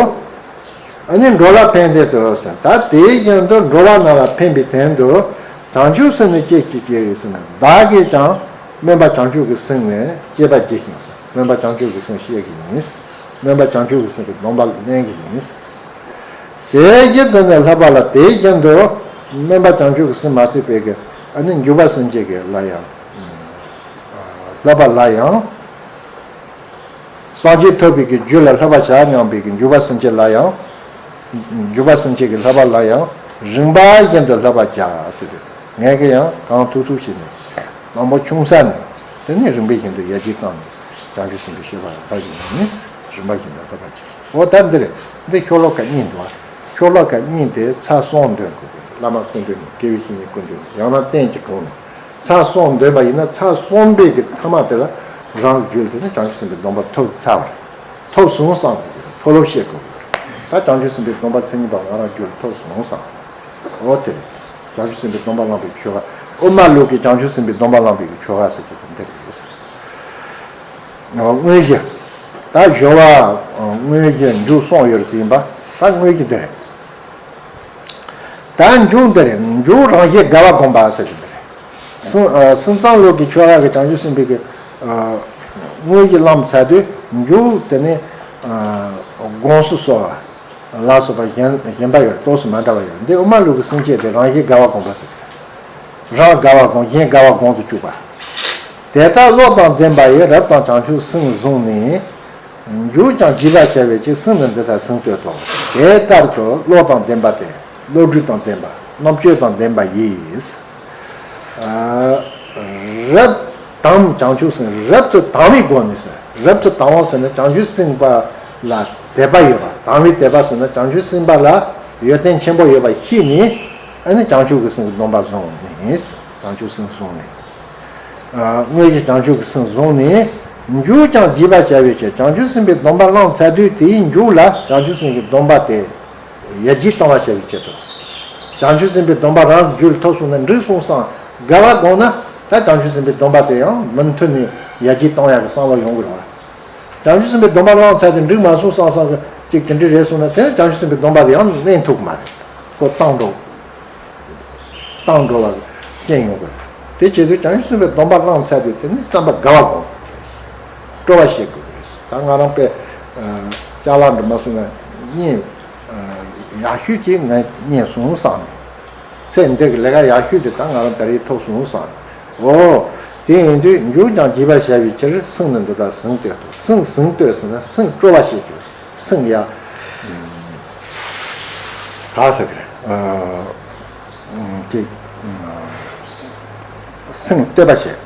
ཨ་ནི་འགྲོ་ལ་ཕན་བདེ་དུ་ཟེར། ད་དེ་བཞིན་དུ་འགྲོ་བ་རྣམས་ལ་ཕན་པའི་དོན་དུ་བྱང་ཆུབ་སེམས་ནི་བསྐྱེད་ཀྱི་བསྐྱེད་ཟེར་ན། བདག་གིས་ཀྱང་སྨོན་པ་བྱང་ཆུབ་ཀྱི་སེམས་ནི་བསྐྱེད་པར་བགྱི་ཞིང་ཟེར། སྨོན་པ་བྱང་ཆུབ་ཀྱི་སེམས་བསྐྱེད་ཀྱི་ཡིན། སྨོན་པ་བྱང་ཆུབ་ཀྱི་སེམས་ཀྱི་སྡོམ་པ་ལེན་གྱི་ཡིན། དེ་བཞིན་དུ་ནི་བསླབ་པ་ལ་དེ་བཞིན་དུ་སྨོན་པ་བྱང་ཆུབ་ཀྱི་སེམས་མ་ཚད་པའི་གི་ཨ་ནི་འཇུག་པ་སེམས་བསྐྱེད་ཀྱི་ལ་ཡང་། བསླབ་པ་ལ་ཡང་། སངས་རྒྱས་ཐོབ་པའི་གི་རྒྱུ་ལ་བསླབ་པར་བྱ་སྙམ་པའི་གི་འཇུག་པ་སེམས་བསྐྱེད་ལ་ཡང་། འཇུག་པ་སེམས་བསྐྱེད་ཀྱི་བསླབ་པ་ལ་ཡང་རིམ་པ་བཞིན་དུ་བསླབ་པར་བྱ་ཟེར་ཏེ། ངས་ཀྱང་གང་ཐུབ་ཐུབ་བྱས་ནས་དང་པོ་ཆུང་ས་ནས་དེ་ནས་རིམ་པ་བཞིན་དུ་ཡར་རྒྱས་བཏང་ནས་བྱང་ཆུབ་སེམས་དཔའི་སྤྱོད་པ་ལ་བསླབ་ཀྱི་ཡིན། རིམ་པ་བཞིན་དུ་བསླབ་པར་བྱ། འོ་ད་འདིར་འདི་ཤོ་ལོ་ཀ་གཉིས་འདུག་ཤོ་ལོ་ཀ་གཉིས་དེ་ཚར་གསུམ་འདོན་དགོས། བླ་མ་སྐུ་མདུན་ནས། དགེ་བའི་བཤེས་གཉེན་སྐུ་མདུན་ནས། ཡང་ན་རྟེན་གྱི་དྲུང་ནས། ཚར་གསུམ་འདོན་པ་ཡིན་ན་ཚར་གསུམ་པའི་གི་ཐ་མ་དེ་ལ་རང་རྒྱུད་དེ་ནི་བྱང་ཆུབ་སེམས་དཔའི་སྡོམ་པ་ཐོབ་ཚར་བ་རེད། ཐོབ་སོང་བསམ་དགོས་ཀྱི་རེད། མཐོ་སློབ་བཤད་དགོས་ཀྱི་རེད། ད་བྱང་ཆུབ་སེམས་དཔའི་སྡོམ་པ་མཚན་ཉིད་པ་ང་རང་རྒྱུད་ལ་ཐོབ་སོང་བསམ། འོ་དེ་རེད། བྱང་ཆུབ་སེམས་དཔའི་སྡོམ་པ་བླངས་པའི་ཆོ་ག། དབུ་མ་ལུགས་ཀྱི་བྱང་ཆུབ་སེམས་དཔའི་སྡོམ་པ་བླངས་པའི་ཆོ་ག་ཟེར་གྱི་དེ་འདི་རེད། དངོས་གཞི། ད་སྦྱོར་བ་དངོས་གཞི་མཇུག་གསུམ་ཡོད་རེད་ཟེར་ཡིན་པ། ད་དངོས་གཞི་འདི་རེད། ད་མཇུག་འདི་རེད། མཇུག་རང་བཞིན་དགའ་བ་བསྒོམ་པ་ཟེར་གྱི་འདི་རེད། སེམས་ཨ་སེམས་ཙམ་ལུགས་ཀྱི་ཆོ་ག་གི་བྱང་ཆུབ་སེམས་དཔའི་གི་ཨ་དངོས་གཞི་བླངས་ཚར་དུས་མཇུག་དེ་ནི་ཨ་དགོངས་སུ་གསོལ་བ་ལ་སོགས་པ་གཞན་གཞན་པ་ཡོད། ཏོག་ཙམ་མ་འདྲ་བ་ཡོད། འདི་དབུ་མ་ལུགས་ཀྱི་སེམས་བསྐྱེད་དེ་རང་བཞིན་དགའ་བ་བསྒོམ་པ་ཟེར་གྱི་རེད། རང་དགའ་བ་བསྒོམ། གཞན་དགའ་བ་བསྒོམ་དུ་བཅུག་པ། དེ་ལྟར་བློ་དང་ལྡན་པ་ཡིས། རབ་དང་བྱང་ཆུབ་སེམས་བཟུང་ནས། མཇུག་ཀྱང་བགྱིད་པར་བྱ་བའི་ཕྱིར། སེམས་ནི་འདི་ལྟར་ཟུང་བསྟོད་དོ། དེ་ལྟར་དུ་བློ་དང་ལྡན་པ་སྟེ། བློ་གྲོས་དང་ལྡན་པ། རྣམ་དཔྱོད་དང་ལྡན་པ་ཡིས། ཨ་རབ་དང་བྱང་ཆུབ་སེམས། རབ་ཏུ་དང་བའི་སྒོ་ནས་ཟེར། རབ་ཏུ་དང་བ་ཟེར་ན་བྱང་ཆུབ་སེམས་དཔའ་ལ་དད་པ་ཡོད་པ། དང་བའི་དད་པ་ཟེར་ན་བྱང་ཆུབ་སེམས་དཔའ་ལ་ཡོན་ཏན་ཆེན་པོ་ཡོད་པ་ཤེས་ནས། ཨ་ནི་བྱང་ཆུབ་ཀྱི་སེམས་ཀྱི་སྡོམ་པ་བཟུང་ནས། བྱང་ཆུབ་སེམས་བཟུང་ནས། དངོས་གཞི་བྱང་ཆུབ་ཀྱི་སེམས་བཟུང་ནས། མཇུག་ཀྱང་བགྱིད་པར་བྱ་བའི་ཕྱིར། བྱང་ཆུབ་སེམས་དཔའི་སྡོམ་པ་བླངས་ཚར་དུས་དེའི་མཇུག་ལ་བྱང་ཆུབ་སེམས་ཀྱི་སྡོམ་པ་དེ་ཡར་རྒྱས་གཏོང་བར་བྱ་བའི་ཆེད་དུ། བྱང་ཆུབ་སེམས་དཔའི་སྡོམ་པ་རང་གི་རྒྱུད་ལ་ཐོབ་སོང་ན་འགྲིག་སོང་བསམ་དགའ་བ་བསྒོམས་ན། ད་བྱང་ཆུབ་སེམས་དཔའི་སྡོམ་པ་དེ་ཡང་མུ་མཐུད་ནས་ཡར་རྒྱས་གཏོང་ཡག་གི་བསམ་བློ་ཡོང་གི་རེད་བ། བྱང་ཆུབ་སེམས་དཔའི་སྡོམ་པ་བླངས་ཚར་དུས་འགྲིག་མ་སོང་བསམ་བསམ་གི་ཅིག་དེ་འདྲ་རེད་སོང་ན། དེ་ནི་བྱང་ཆུབ་སེམས་དཔའི་སྡོམ་པ་དེ་ཡང་གནས་ཐུབ་ཀྱི་མ་རེད། ཁོ་བཏང་འགྲོ། བཏང་འགྲོ་བ་རྐྱེན་ཡོང་གི་རེད། དེ་བྱེད་དུས་བྱང་ཆུབ་སེམས་དཔའི་སྡོམ་པ་བླངས་ཚར་དུས་དེ་ནི་བསམ་པ་དགའ་བ་དགོངས་དགོས་རེད། སྤྲོ་བ་བྱེད་དགོས་རེད། ད་ང་རང་དཔེ་ཅ་ལག་འདྲ་མ་སོང་ན་གཉིད་ཡག་ཤོས་ཀྱིས་ངས་རྙེད་སོང་བསམ། ཚེ་འདི་གི་ལས་ཀ་ཡག་ཤོས་དེ་ད་ང་རང་ད་རེས་ཐོབ་སོང་བསམ། འོ། དེ་ཡིན་དུས་མཇུག་ཀྱང་བགྱིད་པར་བྱ་བའི་ཕྱིར། སེམས་ནི་འདི་ལྟར་ཟུང་བསྟོད་དོ། སེམས་ཟུང་བསྟོད་ཟེར་ན་སེམས་སྤྲོ་བ་བྱེད་དགོས། སེམས་ཡ། ག་ཟེར་གི་རེད། ཅིག་སེམས་བསྟོད་པ་བྱེད།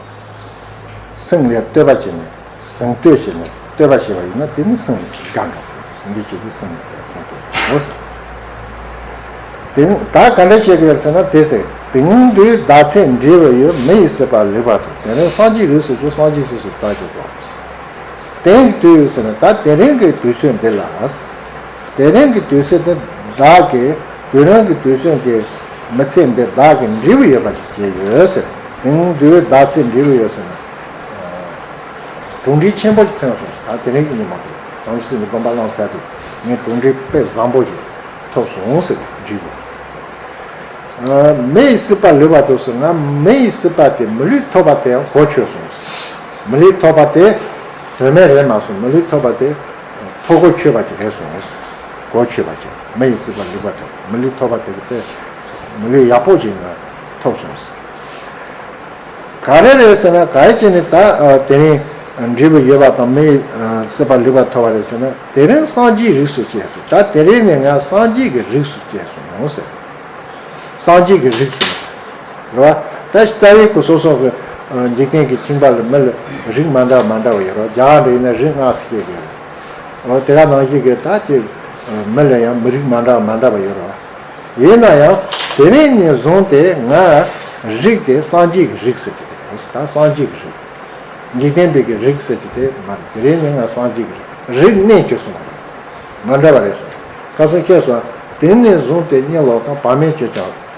སེམས་ལ་བསྟོད་པ་བྱེད་ནས་ཟུང་བསྟོད་བྱེད་ནས་བསྟོད་པ་བྱེད་པ་ཡིན་ན་དེ་ནི་སེམས་དགའ་འགྲོ། འདི་བྱེད་དུས་སེམས་ལ་སེམས་བསྟོད། འོ་ཟེར། དེང་ད་ག་འདྲ་བྱེད་དགོས་ཟེར་ན་དེ་ཟེར། དེང་དུས་བདག་ཚེ་འབྲས་བུ་ཡོད། མི་ཡི་སྲིད་པ་ལེགས་པར་ཐོབ། དེ་རིང་སངས་རྒྱས་རིགས་སུ་གྱུར། སངས་རྒྱས་སྲས་སུ་བདག་གྱུར་ཏོ། དེང་དུས་ཟེར་ན་ད་དེ་རིང་གི་དུས་ཚོད་འདི་ལ། དེ་རིང་གི་དུས་ཚོད་འདི་བདག་གིས་དེ་རིང་གི་དུས་ཚོད་འདི་མི་ཚེ་འདི་བདག་གི་འབྲས་བུ་ཡོད་པ་ཞིག་བྱས་ཡོད་ཟེར། དེང་དུས་བདག་ཚེ་འབྲས་བུ་ཡོད་ཟེར་ན། གྲུབ་འབྲས་ཆེན་པོ་ཞིག་ཐོན་སོང་ཟེར། ད་དེ་རིང་གི་ཉིན་མོ་དེ་བྱང་ཆུབ་སེམས་ཀྱི་སྡོམ་པ་བླངས་ཚར་དུས་ངས་གྲུབ་འབྲས་དཔེ་བཟང་པོ་ཞིག་ཐོབ་སོང་ཟེར་འབྲས་བུ། མི་ཡི་སྲིད་པ་ལེགས་པར་ཐོབ་ཟེར་ན་མི་ཡི་སྲིད་པ་དེ་མི་ལུས་ཐོབ་པ་དེ་ཡང་གོ་ཆོད་སོང་ཟེར། མི་ལུས་ཐོབ་པ་དེ་དོན་མེད་རེད་མ་སོང་། མི་ལུས་ཐོབ་པ་དེ་ཐོབ་གོ་ཆོད་པ་ཅིག་རེད་སོང་ཟེར། གོ་ཆོད་པ་ཅིག་མི་ཡི་སྲིད་པ་ལེགས་པར་ཐོབ། མི་ལུས་ཐོབ་པ་དེ་གི་དཔེ་མི་ལུས་ཡག་པོ་ཅིག་ང་ཐོབ་སོང་ཟེར། ག་རེ་རེད་ཟེར་ན་ག་རེ་བྱས་ནས་ད་དེ་རིང་འབྲས་བུ་ཡོད་པ་དང་མི་ཡི་སྲིད་པ་ལེགས་པར་ཐོབ་པ་རེད་ཟེར་ན། དེ་རིང་སངས་རྒྱས་རིགས་སུ་སྐྱེས་ཟེར། ད་དེ་རིང་ནས་ང་སངས་རྒྱས་ཀྱི་རིགས་སུ་སྐྱེས་སོང་ཟེར། སངས་རྒྱས་ཀྱི་རིགས་ཟེར་རེད་བ། ད་རྩ་བའི་ཁོ་སོ་སོ་གི་འཇིག་རྟེན་གྱི་ཁྱིམ་པ་ལ་མི་ལ་རིགས་མ་འདྲ་མ་འདྲ་བ་ཡོད་རེད་བ། རྒྱ་གར་འདྲ་ཡིན་ན་རིགས་ལྔ་ཟེར་གྱི་ཡོད་རེད། འོ་དེ་ག་ནང་བཞིན་གྱི་ད་ཅིག་མི་ལ་ཡང་མི་རིགས་མ་འདྲ་མ་འདྲ་བ་ཡོད་རེད་བ། ཡིན་ན་ཡང་དེ་རིང་ནས་བཟུང་སྟེ་ང་རིགས་དེ་སངས་རྒྱས་ཀྱི་རིགས་ཟེར་གྱི་དེ་རེད། ད་སངས་རྒྱས་ཀྱི་རིགས། འཇིག་རྟེན་པའི་གི་རིགས་ཟེར་གྱི་དེ་མ་རེད། དེ་རིང་ནས་ང་སངས་རྒྱས་ཀྱི་རིགས། རིགས་གནས་གྱུར་སོང་བ་རེད། མ་འདྲ་བ་རེད་སོང་། ཁ་སང་བཤད་སོང་བ། དེ་ནས་བཟུང་སྟེ་གཉེན་ལོག་དང་བག་མེད་གྱུར་ཀྱང་།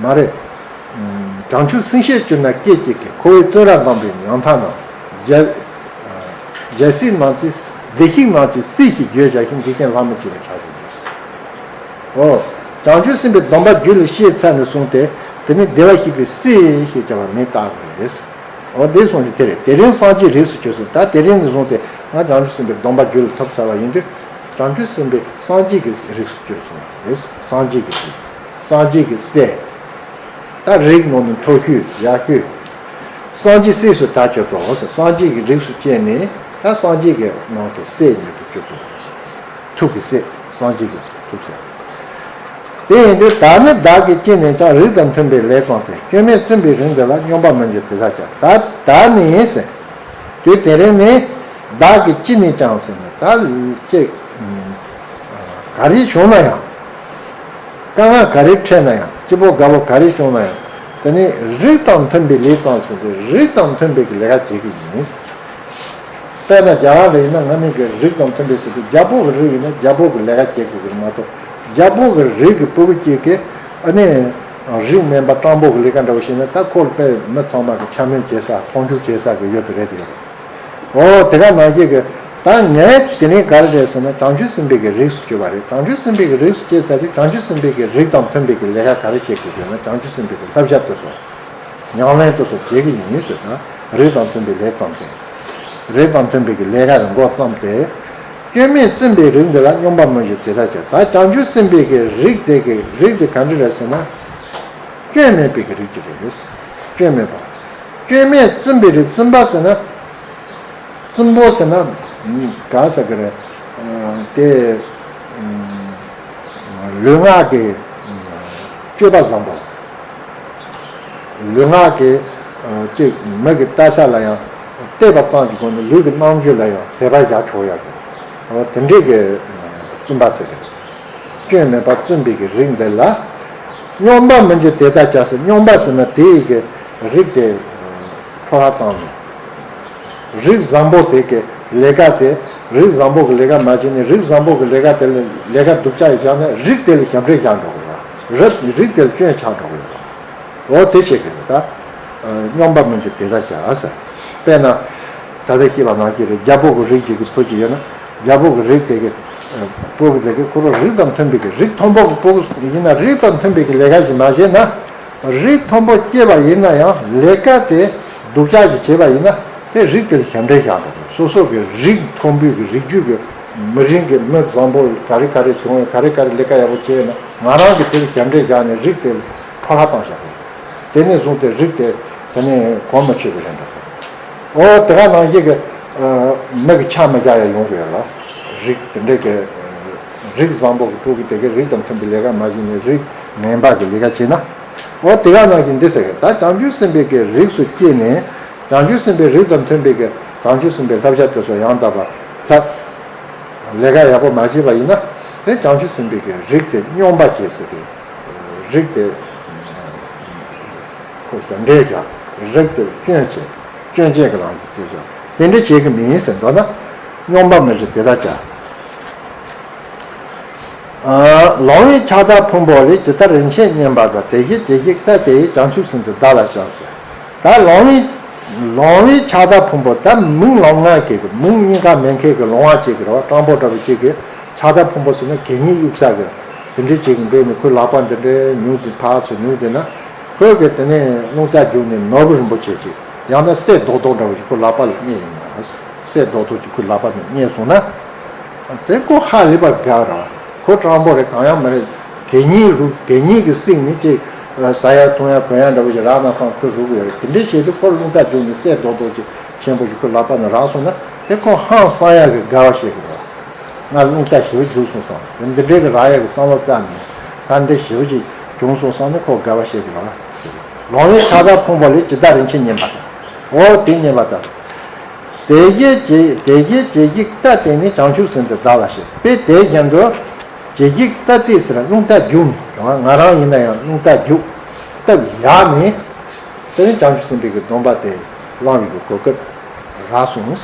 མ་རེད། བྱང་ཆུབ་སེམས་ཤེས་གྱུར་ན་སྐད་ཅིག་གིས། འཁོར་བའི་བཙོན་རར་བསྡམས་པའི་ཉམ་ཐག་རྣམས། རྒྱལ་རྒྱལ་སྲིད་རྣམས་ཀྱི། བདེ་གཤེགས་རྣམས་ཀྱི་སྲས་ཞེས་བརྗོད་བྱ་ཞིང་། འཇིག་རྟེན་ལྷ་མོ་བཅས་པའི་གྲགས་སུ་འགྲོ། འོ། བྱང་ཆུབ་སེམས་དཔའི་སྡོམ་པ་རྒྱུད་ལ་སྐྱེས་ཚར་ནས་བཟུང་སྟེ། དེ་ནི་བདེ་བར་གཤེགས་པའི་སྲས་ཞེས་བྱ་བ་མིང་བཏགས་པ་རེད། འོ་དེ་གསུངས་ཀྱི་དེ་རེད། དེ་རིང་སངས་རྒྱས་རིགས་སུ་གྱུར་ཟེར། ད་དེ་རིང་ནས་བཟུང་སྟེ་ང་བྱང་ཆུབ་སེམས་དཔའི་སྡོམ་པ་རྒྱུད་ལ་ཐོབ་ཚར་བ་ཡིན་དུས། བྱང་ཆུབ་སེམས་དཔའི་སངས་རྒྱས་ཀྱི་རིགས་སུ་གྱུར་སོང་བ་རེད། སངས་རྒྱས་ཀྱི་རིགས། སངས་རྒྱས་ཀྱི་སྲས། ད་རིགས་ནང་ནས་མཐོ་ཤོས་ཡག་ཤོས། སངས་རྒྱས་སྲས་སུ་བདག་གྱུར་ཏོ་ཟེར། སངས་རྒྱས་ཀྱི་རིགས་སུ་སྐྱེས་ནས་ད་སངས་རྒྱས་ཀྱི་ནང་གི་སྲས་ཉིད་དུ་གྱུར་ཏོ་ཟེར། ཐུགས་ཀྱི་སྲས། སངས་རྒྱས་ཀྱི་ཐུགས་སྲས། དེ་ཡིན་དུས་བདག་ནི་བདག་གིས་ཅི་ནས་ཀྱང་། རིགས་དང་མཐུན་པའི་ལས་བརྩམས་ཏེ། སྐྱོན་མེད་བཙུན་པའི་རིགས་འདི་ལ། སྙོམས་པར་མི་འཇུག་དེ་ལྟར་བྱ། ད་བདག་ནི་ཟེར། དུས་དེ་རིང་ནས་བདག་གིས་ཅི་ནས་ཀྱང་ཟེར་ནས་ད་ཅིག་ག་རེ་བྱུང་ན་ཡང་། དཀའ་ངལ་ག་རེ་འཕྲད་ན་ཡང་། སྐྱིད་པོ་དགའ་པོ་ག་རེ་བྱུང་ན་ཡང་། དེ་ནི་རིགས་དང་མཐུན་པའི་ལས་བརྩམས་ཟེར་ཏེ། རིགས་དང་མཐུན་པའི་གི་ལས་ཀ་བྱེད་ཀྱི་ཡིན། དཔེར་ན་རྒྱ་གར་ལ་ཡིན་ན་ང་གཉིས་ཀྱི་རིགས་དང་མཐུན་པའི་ཟེར་དུས། རྒྱལ་པོ་གི་རིགས་ཡིན་ན་རྒྱལ་པོ་གི་ལས་ཀ་བྱེད་དགོས་ཀྱི་མ་གཏོགས། རྒྱལ་པོ་གི་རིགས་ཀྱི་ཕྲུ་གུ་གཅིག་གིས་ཨ་ནི་རིགས་དམན་པ་སྤྲང་པོ་གི་ལས་ཀ་འདྲ་བོ་བྱས་ན། ད་ཁོ་ལ་དཔེ་མི་ཚང་མ་གི་ཆ་མེད་བྱེད་ས། མཐོང་ཆུང་བྱེད་ས་གི་ཡོད་དེ་རེད་དེ། འོ་དེ་ག་ནང་བཞིན་གི་ད་ངས་དེ་རིང་ག་རེ་རེད་ཟེར་ན། བྱང་ཆུབ་སེམས་དཔའི་གི་རིགས་སུ་གྱུར་པ་རེད། བྱང་ཆུབ་སེམས་དཔའི་གི་རིགས་སུ་སྐྱེས་ཚར་དུས། བྱང་ཆུབ་སེམས་དཔའི་གི་རིགས་དང་མཐུན་པའི་གི་ལས་ཀ་ག་རེ་བྱེད་དགོས་ཟེར་ན། བྱང་ཆུབ་སེམས་དཔའི་གི་བསླབ་བྱ་དེ་ཚོ། ཉམས་ལེན་དུ་སོགས་བྱེད་ཀྱི་ཡིན་ཟེར་ན། རིགས་དང་མཐུན་པའི་ལས་བརྩམས་ཏེ། རིགས་དང་མཐུན་པའི་གི་ལས་ཀ་གི་འགོ་བརྩམས་ཏེ། སྐྱོན་མེད་བཙུན་པའི་རིགས་འདི་ལ། སྙོམས་པར་མི་འཇུག་དེ་ལྟར་བྱ། ད་བྱང་ཆུབ་སེམས་དཔའི་གི་རིགས་དེ་གི་རིགས་དེ་ག་འདྲ་རེད་ཟེར་ན། སྐྱོན་མེད་པའི་གི་རིགས་ཅིག་རེད། སྐྱོན་མེད་པ། སྐྱོན་མེད་བཙུན་པའི་རིགས། བཙུན་པ་ཟེར་ན། བཙུན་པོ་ཟེར་ན་ག་ཟེར་གི་རེད། དེ་ལུས་ངག་གི་སྤྱོད་པ་བཟང་པོ། ལུས་ངག་གི་ཅིག་མི་གི་ལྟ་ས་ལ་ཡང་བལྟས་པ་ཙམ་གྱི་སྒོ་ནས་ལུས་ཀྱི་རྣམ་འགྱུར་ལ་ཡང་དད་པ་བཞག་ཆོག་ཡག་གི། དེ་འདྲས་ཀྱི་བཙུན་པ་ཟེར་གི་རེད། སྐྱོན་མེད་པ་བཙུན་པའི་གི་རིགས་འདི་ལ། སྙོམས་པར་མི་འཇུག་དེ་ལྟར་བྱ་ཟེར། སྙོམས་པ་ཟེར་ན་དེ་ཡི་གི་རིགས་དེ་འཕྲོ་བརླག་བཏང་ནས། རིགས་བཟང་པོ་དེ་གི་ལས་ཀ་དེ། རིགས་བཟང་པོ་གི་ལས་ཀ་མ་བྱས་ནས། རིགས་བཟང་པོ་གི་ལས་ཀ་དེ་ལ་ལས་ཀ་སྡུག་ཅག་ཡིན་བྱས་ན། རིགས་དེ་ལ་ཞབས་འདྲེན་བཞག་འགྲོ་གི་རེད། རིགས་དེ་ལ་སྐྱོན་ཆགས་འགྲོ་གི་ཡོད་རེད། འོ་དེ་བྱེད་ཀྱི་རེད་ད། སྙོམས་པར་མི་འཇུག་དེ་ལྟར་བྱ་ཟེར། དཔེར་ན། ད་ལྟ་བཤད་པ་ནང་བཞིན་རེད། རྒྱལ་པོ་གི་རིགས་ཅིག་གི་བུ་ཅིག་ཡོད་ན། རྒྱལ་པོ་གི་རིགས་དེ་གི་བུ་གི་དེ་གི་ཁོ་རང་རིགས་དང་མཐུན་པའི་གི། རིགས་མཐོན་པོ་གི་བུ་ཡིན་ན། རིགས་དང་མཐུན་པའི་གི་ལས་ཀ་ཞིག་མ་བྱས་ན། རིགས་མཐོན་པོ་སྐྱེས་པ་ཡིན་ན་ཡང་། ལས་ཀ་དེ་སྡུག་ཅག་ཅིག་བྱས་པ་ཡིན་ན། དེ་རིགས་དེ་ལ་ཞབས་འདྲེན་བཞག་འགྲོ་དགོས། སོ་སོ་གི་རིགས་མཐོན་པོའི་གི་རིགས་རྒྱུད་ཀྱི་མི་རིགས་ཀྱི་མི་བཟང་པོ་ག་རེ་ག་རེ་བྱུང་བས། ག་རེ་ག་རེ་ལས་ཀ་ཡག་པོ་བྱས་ཡོད་ན། ང་རང་གིས་དེ་ལ་ཞབས་འདྲེན་བཞག་ནས་རིགས་དེ་ལ་འཕྲོ་བརླག་བཏང་བཞག་དགོས། དེ་ནས་བཟུང་སྟེ་རིགས་དེ་དེ་ནས་གོང་མ་ཆོད་པའི་རིགས་འགྲོ་དགོས། འོ་དེ་ག་ནང་བཞིན་གྱི་མི་གི་ཆ་མི་རྒྱག་ཡ་ཡོང་གི་ཡོད་ལ། རིགས་དེ་འདྲ་གི་རིགས་བཟང་པོ་གི་ཕྲུ་གུ་དེ་གི་རིགས་དང་མཐུན་པའི་ལས་ཀ་མ་བྱས་ནས། རིགས་ངན་པ་གི་ལས་ཀ་བྱས་ན། འོ་དེ་ག་ནང་བཞིན་འདི་ཟེར་གི། ད་བྱང་ཆུབ་སེམས་དཔའི་གི་རིགས་སུ་སྐྱེས་ནས། བྱང་ཆུབ་སེམས་དཔའི་རིགས་དང་མཐུན་པའི་གི་བྱང་ཆུབ་སེམས་དཔའི་བསླབ་བྱ་དེ་ཚོ་ཡང་དག་པར་བསླབ། ལས་ཀ་ཡག་པོ་མ་བྱས་པ་ཡིན་ན། དེ་བྱང་ཆུབ་སེམས་དཔའི་གི་རིགས་དེ་སྙོམས་པར་བྱེད་ཟེར་གི། རིགས་དེ་ཁོ་ཞབས་འདྲེན་བྱ། རིགས་དེ་སྐྱོན་བྱེད། སྐྱོན་ཅན་གྱི་ལམ་དུ་སྐྱེ་བྱ། དེ་འདྲ་བྱེད་ཀྱི་མིན་ཟེར་འདོད་ན། སྙོམས་པར་མི་བྱེད་དེ་ལྟར་བྱ། ལོང་བའི་ཕྱག་དར་ཕུང་པོ་ལས་ཇི་ལྟར་རིན་ཆེན་བསྙེན་པ་དང་། དེ་བཞིན་ཇི་ཞིག་ལྟ་དེ་ཡིས་བྱང་ཆུབ་སེམས་དེ་བདག་ལ་བྱ་ཟེར། ད་ལོང་བའི་ལོང་བའི་ཕྱག་དར་ཕུང་པོ། ད་མིག་ལོང་ང་གི་མིག་གཉིས་ཀ་མེད་མཁན་གྱི་ལོང་བ་གཅིག་གི་རོ་སྤྲང་པོ་འདྲ་བོ་གཅིག་གི་ཕྱག་དར་ཕུང་པོ་ཟེར་ན་གད་སྙིགས་གཡུག་ས་གི་དེ་འདྲའི་གཅིག་གི་འབད་ནས་ཁོའི་ལག་པ་འདི་འདྲའི་ཉུག་དེ་ཕར་ཚུར་ཉུག་དེ་ན། ཁོས་གི་དེ་ནས་རླུང་རྟ་རྒྱུག་ནས་ནོར་བུ་རིན་པོ་ཆེ་གཅིག་ཡང་ན་གསེར་རྡོག་རྡོག་འདྲ་བོ་ཞིག་ཁོའི་ལག་པ་ལ་རྙེད་ཡོང་ན། གསེར་རྡོག་རྡོག་ཅིག་ཁོའི་ལག་པ་ནས་རྙེད་སོང་ན། དེ་ཁོ་ཧ་ལས་པ་དགའ་ར། ཁོ་སྤྲང་པོ་རེད། གང་ཡང་མ་རེད། གད་སྙིགས་རུ་གད་སྙིགས་ཀྱི་སིང་ནི་ཅིག་ཟ་ཡ་འཐུང་ཡ་གོན་ཡ་འདྲ་བོ་ཞིག་རག་ན་བསམ་ཁོས་རུ་གི་ཡོད་རེད། དེ་འདྲའི་བྱས་དུས་ཁོར་རླུང་རྟ་རྒྱུག་ནས་གསེར་རྡོག་རྡོག་ཅིག་ཆེན་པོ་ཞིག་ཁོའི་ལག་པ་ནས་རག་སོང་ན། དེ་ཁོ་ཧང་སང་ཡ་གི་དགའ་བ་བཤད་གི་རེད། ང་རླུང་རྟ་ཞེ་པོ་རྒྱུག་སོང་བསམ། འདི་འདྲའི་གི་རག་ཡ་གི་བསམ་བློ་བཏང་ནས། ད་འདི་ཞེ་པོ་ཅིག་བྱུང་སོང་བསམ་ནས་ཁོ་དགའ་བ་བཤད་གི་རེད། ལོང་བའི་ཕྱག་དར་ཕུང་པོ་ལས་ཇི་ལྟར་རིན་ཆེན་བསྙེན་པ་དང་། འོ་དེ་བསྙེན་པ་དང་། དེ་བཞིན་ཇི་དེ་བཞིན་ཇི་ཞིག་ལྟ་དེ་ནི་བྱང་ཆུབ་སེམས་དེ་བདག་ལ་བྱ། དཔེ་དེ་བཞིན་དུ་ཇི་ཞིག་ལྟ་དེ་ཟེར་རླུང་རྟ་རྒྱུག་ནས། ང་རང་ཡིན་ན་ཡང་རླུང་རྟ་རྒྱུག་སྟབས་ཡག་ནས། དེ་ནས་བྱང་ཆུབ་སེམས་དཔའི་གི་སྡོམ་པ་དེ་བླང་བའི་གི་གོ་སྐབས་རག་སོང་།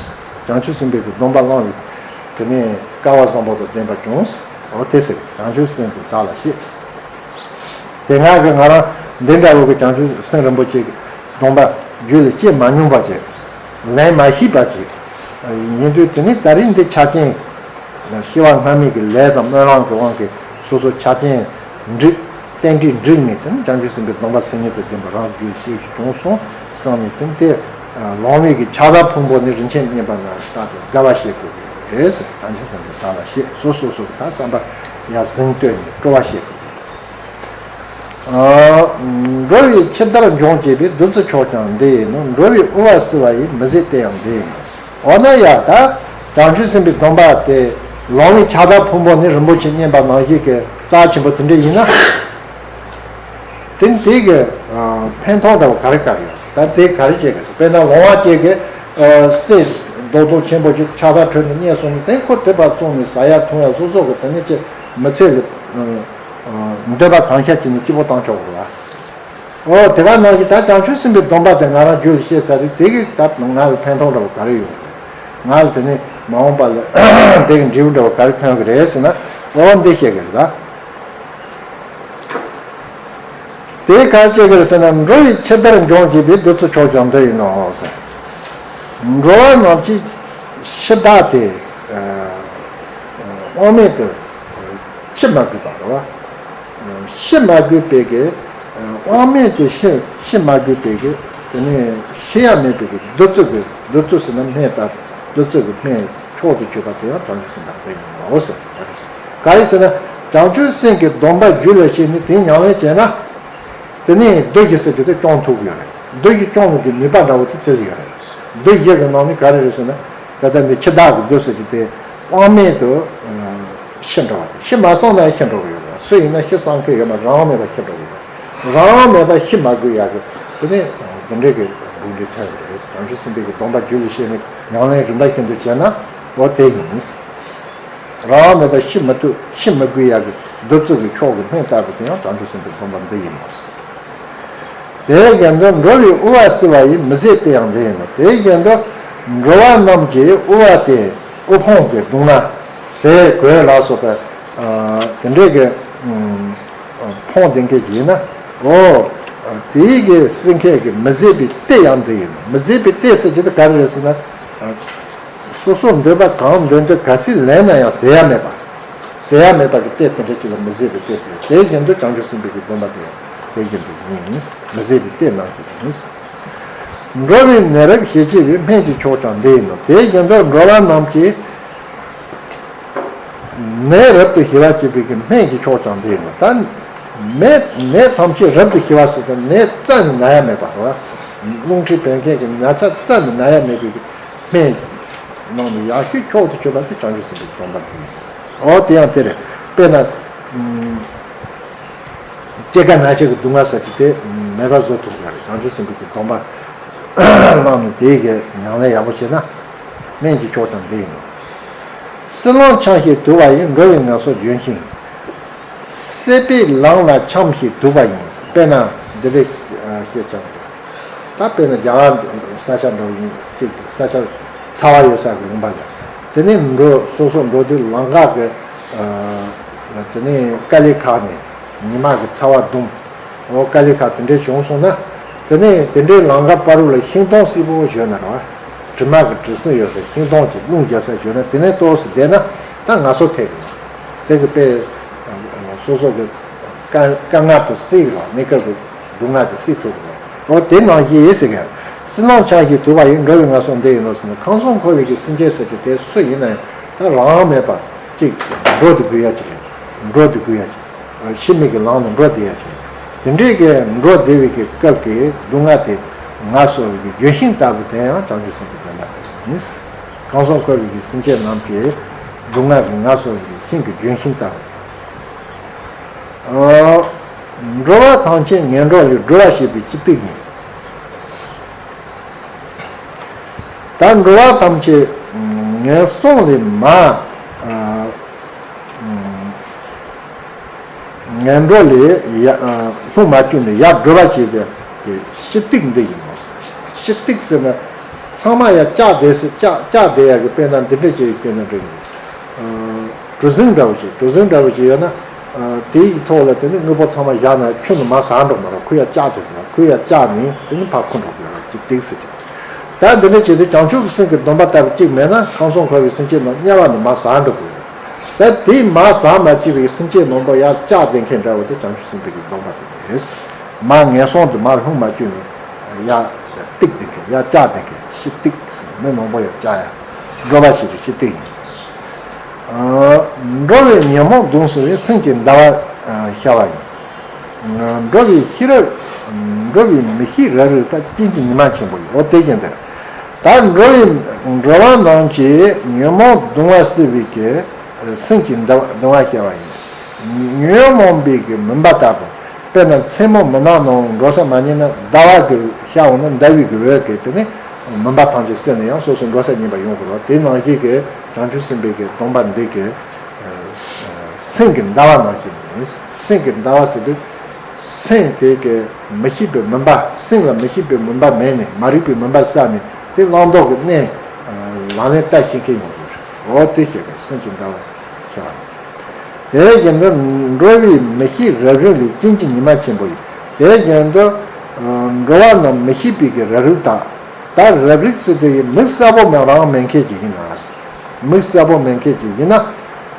བྱང་ཆུབ་སེམས་དཔའི་གི་སྡོམ་པ་བླང་བའི་དེ་ནས་སྐལ་བ་བཟང་པོ་དང་ལྡན་པ་བྱུང་། འོ་དེ་ཟེར། བྱང་ཆུབ་སེམས་དེ་བདག་ལ་བྱ། དེ་སྔ་གི་ང་རང་འདི་འདྲ་བོ་གི་བྱང་ཆུབ་སེམས་རིན་པོ་ཆེ་གི་སྡོམ་པ་རྒྱུད་ལ་སྐྱེས་མ་མྱོང་པ་ཅིག་ལེན་མ་ཤེས་པ་ཅིག་ཡིན་དུས། དེ་ནི་ད་རིང་འདི་ཆ་རྐྱེན། སྐྱེ་བ་སྔ་མའི་གི་ལས་དང་སྨོན་ལམ་གི་དབང་གིས་སོ་སོ་ཆ་རྐྱེན་འགྲིག་ཏན་ཏིག་འགྲིག་ནས། དེ་ནི་བྱང་ཆུབ་སེམས་དཔའི་སྡོམ་པ་མཚན་ཉིད་དུ་ལྡན་པ་རང་རྒྱུད་ཤེས་ཤིག་བྱུང་སོང་བསམ་ནས། དེ་ནི་དེ་ལོང་བའི་གི་ཕྱག་དར་ཕུང་པོ་ནི་རིན་ཆེན་བསྙེན་པ་ན་ལྟ་དེ་དགའ་བ་བཤད་དགོས་ཀྱི་རེད་ཟེར། བྱང་ཆུབ་སེམས་དཔའི་བདག་ལ་བྱ། སོ་སོ་སོ་ད་བསམ་པ་ཡར་ཟིང་བཏོན་ནས་སྤྲོ་བ་བཤད་དགོས་ཀྱི་རེད། འགྲོ་བའི་ཕྱི་བདར་འབྱུང་བྱེད་པའི། བདུད་རྩི་མཆོག་ཀྱང་འདི་ཡིན་ནོ། འགྲོ་བའི་དབུལ་བ་བསིལ་བ་ཡི། མི་ཟད་དེ་ཡང་འདི་ཡིན་ནོ། འོ་ན་ཡ་ད་བྱང་ཆུབ་སེམས་དཔའི་སྡོམ་པ་དེ་ལོང་བའི་ཕྱག་དར་ཕུང་པོ་ནི་རིན་པོ་ཆེ་བསྙེན་པ་ནང་བཞིན་གྱི་རྩ་ཆེན་པོ་དེ་འདྲ་ཡིན་ན། དེ་དེ་གི་ཕན་ཐོགས་འདྲ་བ་ག་རེ་ག་རེ་ཡོད། ད་དེ་ག་རེ་བྱེད་དགོས། དཔེར་ན་ལོང་བ་བཅས་ཀྱི་གསེར་རྡོག་རྡོག་ཆེན་པོ་ཅིག་ཕྱག་དར་ཁྲོད་ནས་རྙེད་སོང་ནས། དེ་ཁོ་དེ་པར་བཙོང་ནས་ཟ་ཡ་འཐུང་ཡ་སོ་སོ་གི་དེ་ནས་ཅི་མི་ཚེ་ལ་འདོད་པ་གང་ཤར་བྱས་ནས་སྐྱིད་པོ་བཏང་ཆོག་གི་རེད་བ། འོ་དེ་ག་ནང་བཞིན་ད་བྱང་ཆུབ་སེམས་དཔའི་སྡོམ་པ་དེ་ང་རང་རྒྱུད་ལ་བཤད་ཚར་དུས། དེ་གིས་ད་ང་ལ་ཕན་ཐོགས་འདྲ་བོ་ག་རེ་ཡོད་རེད། ང་ལ་དེ་ནས་མ་འོངས་པ་ལ་དེ་གི་འབྲས་བུ་འདྲ་བོ་ག་རེ་ཐོན་གི་རེད་ཟེར་ན། འོ་འདི་བཤད་གི་རེད་ད། དེ་ག་རེ་བྱེད་གི་རེད་ཟེར་ན། འགྲོ་བའི་ཕྱི་བདར་འབྱུང་བྱེད་པའི། བདུད་རྩི་མཆོག་ཀྱང་འདི་ཡིན་ནོ་ཟེར། འགྲོ་བ་རྣམས་ཀྱི་ཕྱི་བདར་དེ། དབང་མེད་དུ་ཕྱི་མ་དགོས་པ་རེད་བ། ཕྱི་མ་དགོས་པའི་གི། དབང་མེད་དུ་ཕྱི་ཕྱི་མ་དགོས་པའི་གི། དེ་ནས་ཕྱི་ཡ་མེད་པའི་གི་བདུད་རྩི་གི། བདུད་རྩི་ཟེར་ན་སྨན་ལྟ་བུ། བདུད་རྩི་གི་སྨན་མཆོག་ཏུ་གྱུར་པ་དེ་ཡང་བྱང་ཆུབ་སེམས་དཔའ་དེ་ཡིན་ནོ་ཟེར། ག་རེ་ཟེར་ན། བྱང་ཆུབ་སེམས་ཀྱི་སྡོམ་པ་རྒྱུད་ལ་སྐྱེས་ནས་དེ་ཉམས་ལེན་བྱས་ན། དེ་ནས་བདུད་བཞི་ཟེར་གྱི་དེ་སྐྱོང་ཐུབ་ཀྱི་ཡོད་རེད། བདུད་བཞི་སྐྱོང་ནུས་ཀྱི་ནུས་པ་འདྲ་བོ་དེ་དེ་ལ་ཡོད་རེད། བདུད་བཞི་གི་ནང་ནས་ག་རེ་རེད་ཟེར་ན། ད་ལྟ་འདི་འཆི་བདག་གི་བདུད་ཟེར་གྱི་དེ་དབང་མེད་དུ་ཤི་འགྲོ་བ་དེ། ཤི་མ་སོང་ན་ཤི་འགྲོ་གི་ཡོད་རེད། སུ་ཡིན་ན་ཤི་སོང་གི་ཡོད་མ། རང་དབང་མེད་པར་ཤི་འགྲོ་གི་ཡོད་རེད། རང་དབང་མེད་པར་ཤི་མ་དགོས་ཡག་གི་དེ་ནས་དེ་འདྲའི་གི་འགྲོ་འདི་ཐོན་གི་རེད། བྱང་ཆུབ་སེམས་དཔའི་གི་སྡོམ་པ་རྒྱུད་ལ་སྐྱེས་ནས་ཉམས་ལེན་རིམ་པ་བཞིན་དུ་བྱས་ན། འོ་དེ་ཡིན། རང་དབང་མེད་པར་ཤི་མི་ཐུབ། ཤི་མི་དགོས་ཡག་གི་བདུད་རྩི་གི་མཆོག་གི་སྨན་ལྟ་བུ་དེ་ཡང་བྱང་ཆུབ་སེམས་དཔའི་སྡོམ་པ་འདི་ཡིན་ནོ། དེ་བཞིན་དུ་འགྲོ་བའི་དབུལ་བ་བསིལ་བ་ཡི། མི་ཟད་དེ་ཡང་འདི་ཡིན་ནོ། དེ་བཞིན་དུ་འགྲོ་བ་རྣམས་ཀྱི་དབུལ་བ་དེ། དབུལ་ཕོངས་དེ་བརྡུངས་ན་ཟས་གོས་ལ་སོགས་པ། དེ་འདྲའི་གི་ཕོངས་ལྡན་མཁན་ཞིག་ཡིན་ན། འོ་དེའི་གི་བསིལ་མཁན་གྱི་མི་ཟད་པའི་གཏེར་ཡང་འདི་ཡིན་ནོ། མི་ཟད་པའི་གཏེར་ཟེར་གྱི་དེ་ག་རེ་རེད་ཟེར་ན། སོ་སོ་འདོད་པ་གང་འདོད་འདོད་ག་ཚོད་ལེན་ན་ཡང་ཟད་ཡ་མེད་པ། ཟད་ཡ་མེད་པ་གི་གཏེར་དེ་འདྲ་ཅིག་ལ་མི་ཟད་པའི་གཏེར་ཟེར། དེ་བཞིན་དུ་བྱང་ཆུབ་སེམས་དཔའི་གི་སྡོམ་པ་དེ་ཡང་དེ་བཞིན་དུ་ཡིན། མི་ཟད་པའི་གཏེར་ནང་བཞིན་ཡིན། འགྲོ་བའི་ནད་རབ་ཞི་བྱེད་པའི། སྨན་གྱི་མཆོག་ཀྱང་འདི་ཡིན་ནོ། དེ་བཞིན་དུ་འགྲོ་བ་རྣམས་ཀྱི་ནད་རབ་ཏུ་ཞི་བར་བྱེད་པའི་གི་སྨན་གྱི་མཆོག་ཀྱང་འདི་ཡིན་ནོ། ད་ནད་ནད་ཐམས་ཅད་རབ་ཏུ་ཞི་བ་ཟེར་ཏེ་ནད་རྩ་ནས་ན་ཡ་མེད་པ་རེད། རླུང་མཁྲིས་བད་ཀན་གྱི་ན་ཚ་རྩ་ནས་ན་ཡ་མེད་པའི་གི་སྨན་ནང་ནས་ཡག་ཤོས་མཆོག་ཏུ་གྱུར་པ་དེ་བྱང་ཆུབ་སེམས་དཔའི་སྡོམ་པ་འདི་ཡིན། འོ་དེ་ཡང་དེ་རེད། དཔེར་ན། སྐྱེ་རྒ་ན་འཆི་གི་སྡུག་བསྔལ་ཟེར་གྱི་དེ་མེད་པ་བཟོ་ཐུབ་ཀྱི་རེད། བྱང་ཆུབ་སེམས་དཔའི་གི་སྡོམ་པ་བླངས་ནས་དེའི་གི་ཉམས་ལེན་ཡག་པོ་བྱས་ན། སྨན་གྱི་མཆོག་ཀྱང་འདི་ཡིན་ནོ། བསིལ་ལོང་འཆང་ཞིང་དུལ་བ་ཡིས། འགྲོ་བའི་ངལ་སོ་ལྗོན་ཤིང་། སྲེད་པས་ལངས་ལ་འཁྱམས་ཤིང་དུལ་བ་ཡིན། དཔེར་ན་འདི་འདྲའི་བཤད་ཀྱང་། ད་དཔེར་ན་རྒྱ་གར་ས་ཆ་འདྲ་བོ་ཡིན་ཅིག་ས་ཆ་ཚ་བ་ཡོད་ས་གི་ལུང་པ་ལ། དེ་ནས་འགྲོ་སོ་སོ་འགྲོ་དུས་ལམ་ཁ་གི་དེ་ནས་དཀའ་ལས་ཁག་ནས་ཉི་མ་གི་ཚ་བ་བརྡུངས། འོ་དཀའ་ལས་ཁག་དེ་འདྲས་བྱུང་སོང་ན། དེ་ནས་དེ་འདྲའི་ལམ་ཁ་བར་དུ་ལ་ཤིང་སྡོང་སིལ་བུ་བཞོན་ན་ར། དྲི་མ་གི་དྲི་སིམ་ཡོད་ས་ཤིང་སྡོང་གི་རླུང་རྒྱག་ས་བཞོན་ན་དེ་ནས་ལྟོགས་སུ་བསྡད་ན་ད་ངལ་གསོ་ཐེབས་ཀྱི་མ། དེ་གི་དཔེ་སོ་སོ་གི་དཀའ་དཀའ་ངལ་དུ་སེལ་གི་ལ་གནས་སྐབས་ཀྱི་སྡུག་བསྔལ་དུ་སེལ་ཐུབ་ཀྱི་མ། འོ་དེ་ནང་བཞིན་ཡིན་ཟེར་གི། བསིལ་ལོང་འཆང་ཞིང་དུལ་བ་ཡིས། འགྲོ་བའི་ངལ་སོ་འདི་ཡིན་ནོ་ཟེར་ན་ཁམས་གསུམ་འཁོར་བའི་གི་སེམས་ཅན་ཟེར་གྱི་དེ་སུ་ཡིན་ན་ཡང་ད་རང་དབང་མེད་པ་ཅིག་འགྲོ་དུ་དགོས་ཡ་ཅིག་རེད། འགྲོ་དུ་དགོས་ཡ་ཅིག་ཕྱི་མིག་གི་ལམ་ལ་འགྲོ་བསྡད་ཡ་ཅིག་དེ་འདྲའི་གི་འགྲོ་བསྡད་པའི་གི་སྐབས་ཀྱི་སྡུག་བསྔལ་དེ་ངལ་གསོ་བའི་གི་ལྗོན་ཤིང་ལྟ་བུ་དེ་ཡང་བྱང་ཆུབ་སེམས་ཀྱི་དོན་དག་ཡིན། ཁམས་གསུམ་འཁོར་བའི་གི་སེམས་ཅན་རྣམས་ཀྱི་སྡུག་བསྔལ་གྱི་ངལ་གསོ་བའི་ཤིང་གི་ལྗོན་ཤིང་ལྟ་བུ། འགྲོ་བ་ཐམས་ཅད་ངན་འགྲོ་ལས། སྒྲོལ་བར་བྱེད་པའི་སྤྱི་སྟེགས་ཡིན། ད་འགྲོ་བ་ཐམས་ཅད་ངན་སོང་ལས་མ་ངན་འགྲོ་ལས་ཡ་ལྷུང་མ་བཅུག་ནས་ཡར་སྒྲོལ་བར་བྱེད་པའི་སྤྱི་སྟེགས་འདི་ཡིན་ནོ། སྤྱི་སྟེགས་ཟེར་ན་ཚང་མ་ཡར་བཀྱག་བསྡད་སྲིད། བཀྱག་བཀྱག་བསྡད་ཡ་གི་དཔེར་ན་འདི་འདྲ་ཅིག་བསྐྱོན་ན་འགྲིག་གི། གྲུ་གཟིངས་འདྲ་བོ་ཅིག་གྲུ་གཟིངས་འདྲ་བོ་ཅིག་ཡོད་ན། དེའི་ཐོག་ལ་དེ་ནི་དངོས་པོ་ཚང་མ་བཞག་ན་ཆུ་ནི་མར་ཟག་འགྲོ་མ་རེད། ཁོ་ཡར་བཀྱག་ཚར་ཡོད། ཁོ་ཡར་བཀྱག་ནས་དེ་ནི་ཕར་འཁོར་འགྲོ་དགོས་རེད། ཅིག་སྟེགས་ཟེར་གྱི། ད་འདི་འདྲ་བྱེད་དུས་བྱང་ཆུབ་ཀྱི་སེམས་ཀྱི་སྡོམ་པ་ལྟ་བུ་གཅིག་མེད་ན་ཁམས་གསུམ་འཁོར་བའི་སེམས་ཅན་རྣམས་དམྱལ་བ་ནས་མར་ཟག་འགྲོ་དགོས་རེད། ད་དེ་མར་ཟག་མ་བཅུག་པའི་སེམས་ཅན་མང་པོ་ཡར་བཀྱག་བསྡད་མཁན་འདྲ་བོ་དེ་བྱང་ཆུབ་སེམས་དཔའི་གི་སྡོམ་པ་དེ་རེད། མར་ངན་སོང་དུ་མར་ལྷུང་མ་བཅུག་ནས་ཡར་སྟེགས་བསྡད་མཁན། ཡར་བཀྱག་བསྡད་མཁན་སྤྱི་སྟེགས་ཟེར། མི་མང་པོ་ཡར་བཀྱག་ཡ་སྒྲོལ་བར་བྱེད་པའི་སྤྱི་སྟེགས་ཡིན། འགྲོ་བའི་ཉོན་མོངས་གདུང་སེལ་བའི། སེམས་ཀྱི་ཟླ་བ་ཤར་བ་ཡིན། འགྲོ་བའི་ཤེས་རབ། འགྲོ་བའི་མི་ཤེས་རབ་རིབ་དག། རྐྱེན་གྱིས་ཉི་མ་ཆེན་པོ་ཡིན། འོ་དེ་བཞིན་དུ་ད་འགྲོ་བའི་འགྲོ་བ་རྣམས་ཀྱི་ཉོན་མོངས་གདུང་བ་སེལ་བའི་གི་སེམས་ཀྱི་ཟླ་བ་ཟླ་བ་ཤར་བ་ཡིན། ཉོན་མོངས་པའི་གི་མུན་པ་ལྟ་བུ། དཔེར་ན་མཚན་མོ་མུན་ནག་ནང་འགྲོ་ས་མ་རྙེད་ན་ཟླ་བ་གི་ཤར་འོང་ན་ཟླ་བའི་གི་འོད་ཀྱིས་དེ་ནི་མུན་པ་ཐམས་ཅད་བསལ་ནས་ཡང་སོ་སོ་འགྲོ་ས་རྙེད་པ་ཡོང་དགོས་རེད། དེ་ནང་བཞིན་གྱི་བྱང་ཆུབ་སེམས་དཔའི་གི་སྡོམ་པ་འདི་གི་སེམས་ཀྱི་ཟླ་བ་ནང་བཞིན་ཡིན། སེམས་ཀྱི་ཟླ་བ་ཟེར་དུས་སེམས་དེ་གི་མི་ཤེས་པའི་མུན་པ། སེམས་ལ་མི་ཤེས་པའི་མུན་པ་མེད་ནས། མ་རིག་པའི་མུན་པ་བསལ་ནས་དེ་བླང་དོར་གྱི་གནས་ལག་ལེན་བསྟར་ཤེས་མཁན་ཡོང་དགོས་རེད། འོ་དེ་བྱས་པའི་སེམས་ཀྱི་ཟླ་བ་ཤར་བ་ཡིན། དེ་བཞིན་དུ་འགྲོ་བའི་མི་ཤེས་རབ་རིབ་ལས། རྐྱེན་གྱིས་ཉི་མ་ཆེན་པོ་ཡིན། དེ་བཞིན་དུ་འགྲོ་བ་རྣམས་མི་ཤེས་པའི་གི་རབ་རིབ་དག། ད་རབ་རིབ་ཟེར་དེ་ཡི་མིག་གསལ་པོ་མེད་རང་མེད་མཁན་ཅིག་ཡིན་ན། མིག་གསལ་པོ་མེད་མཁན་ཅིག་ཡིན་ན།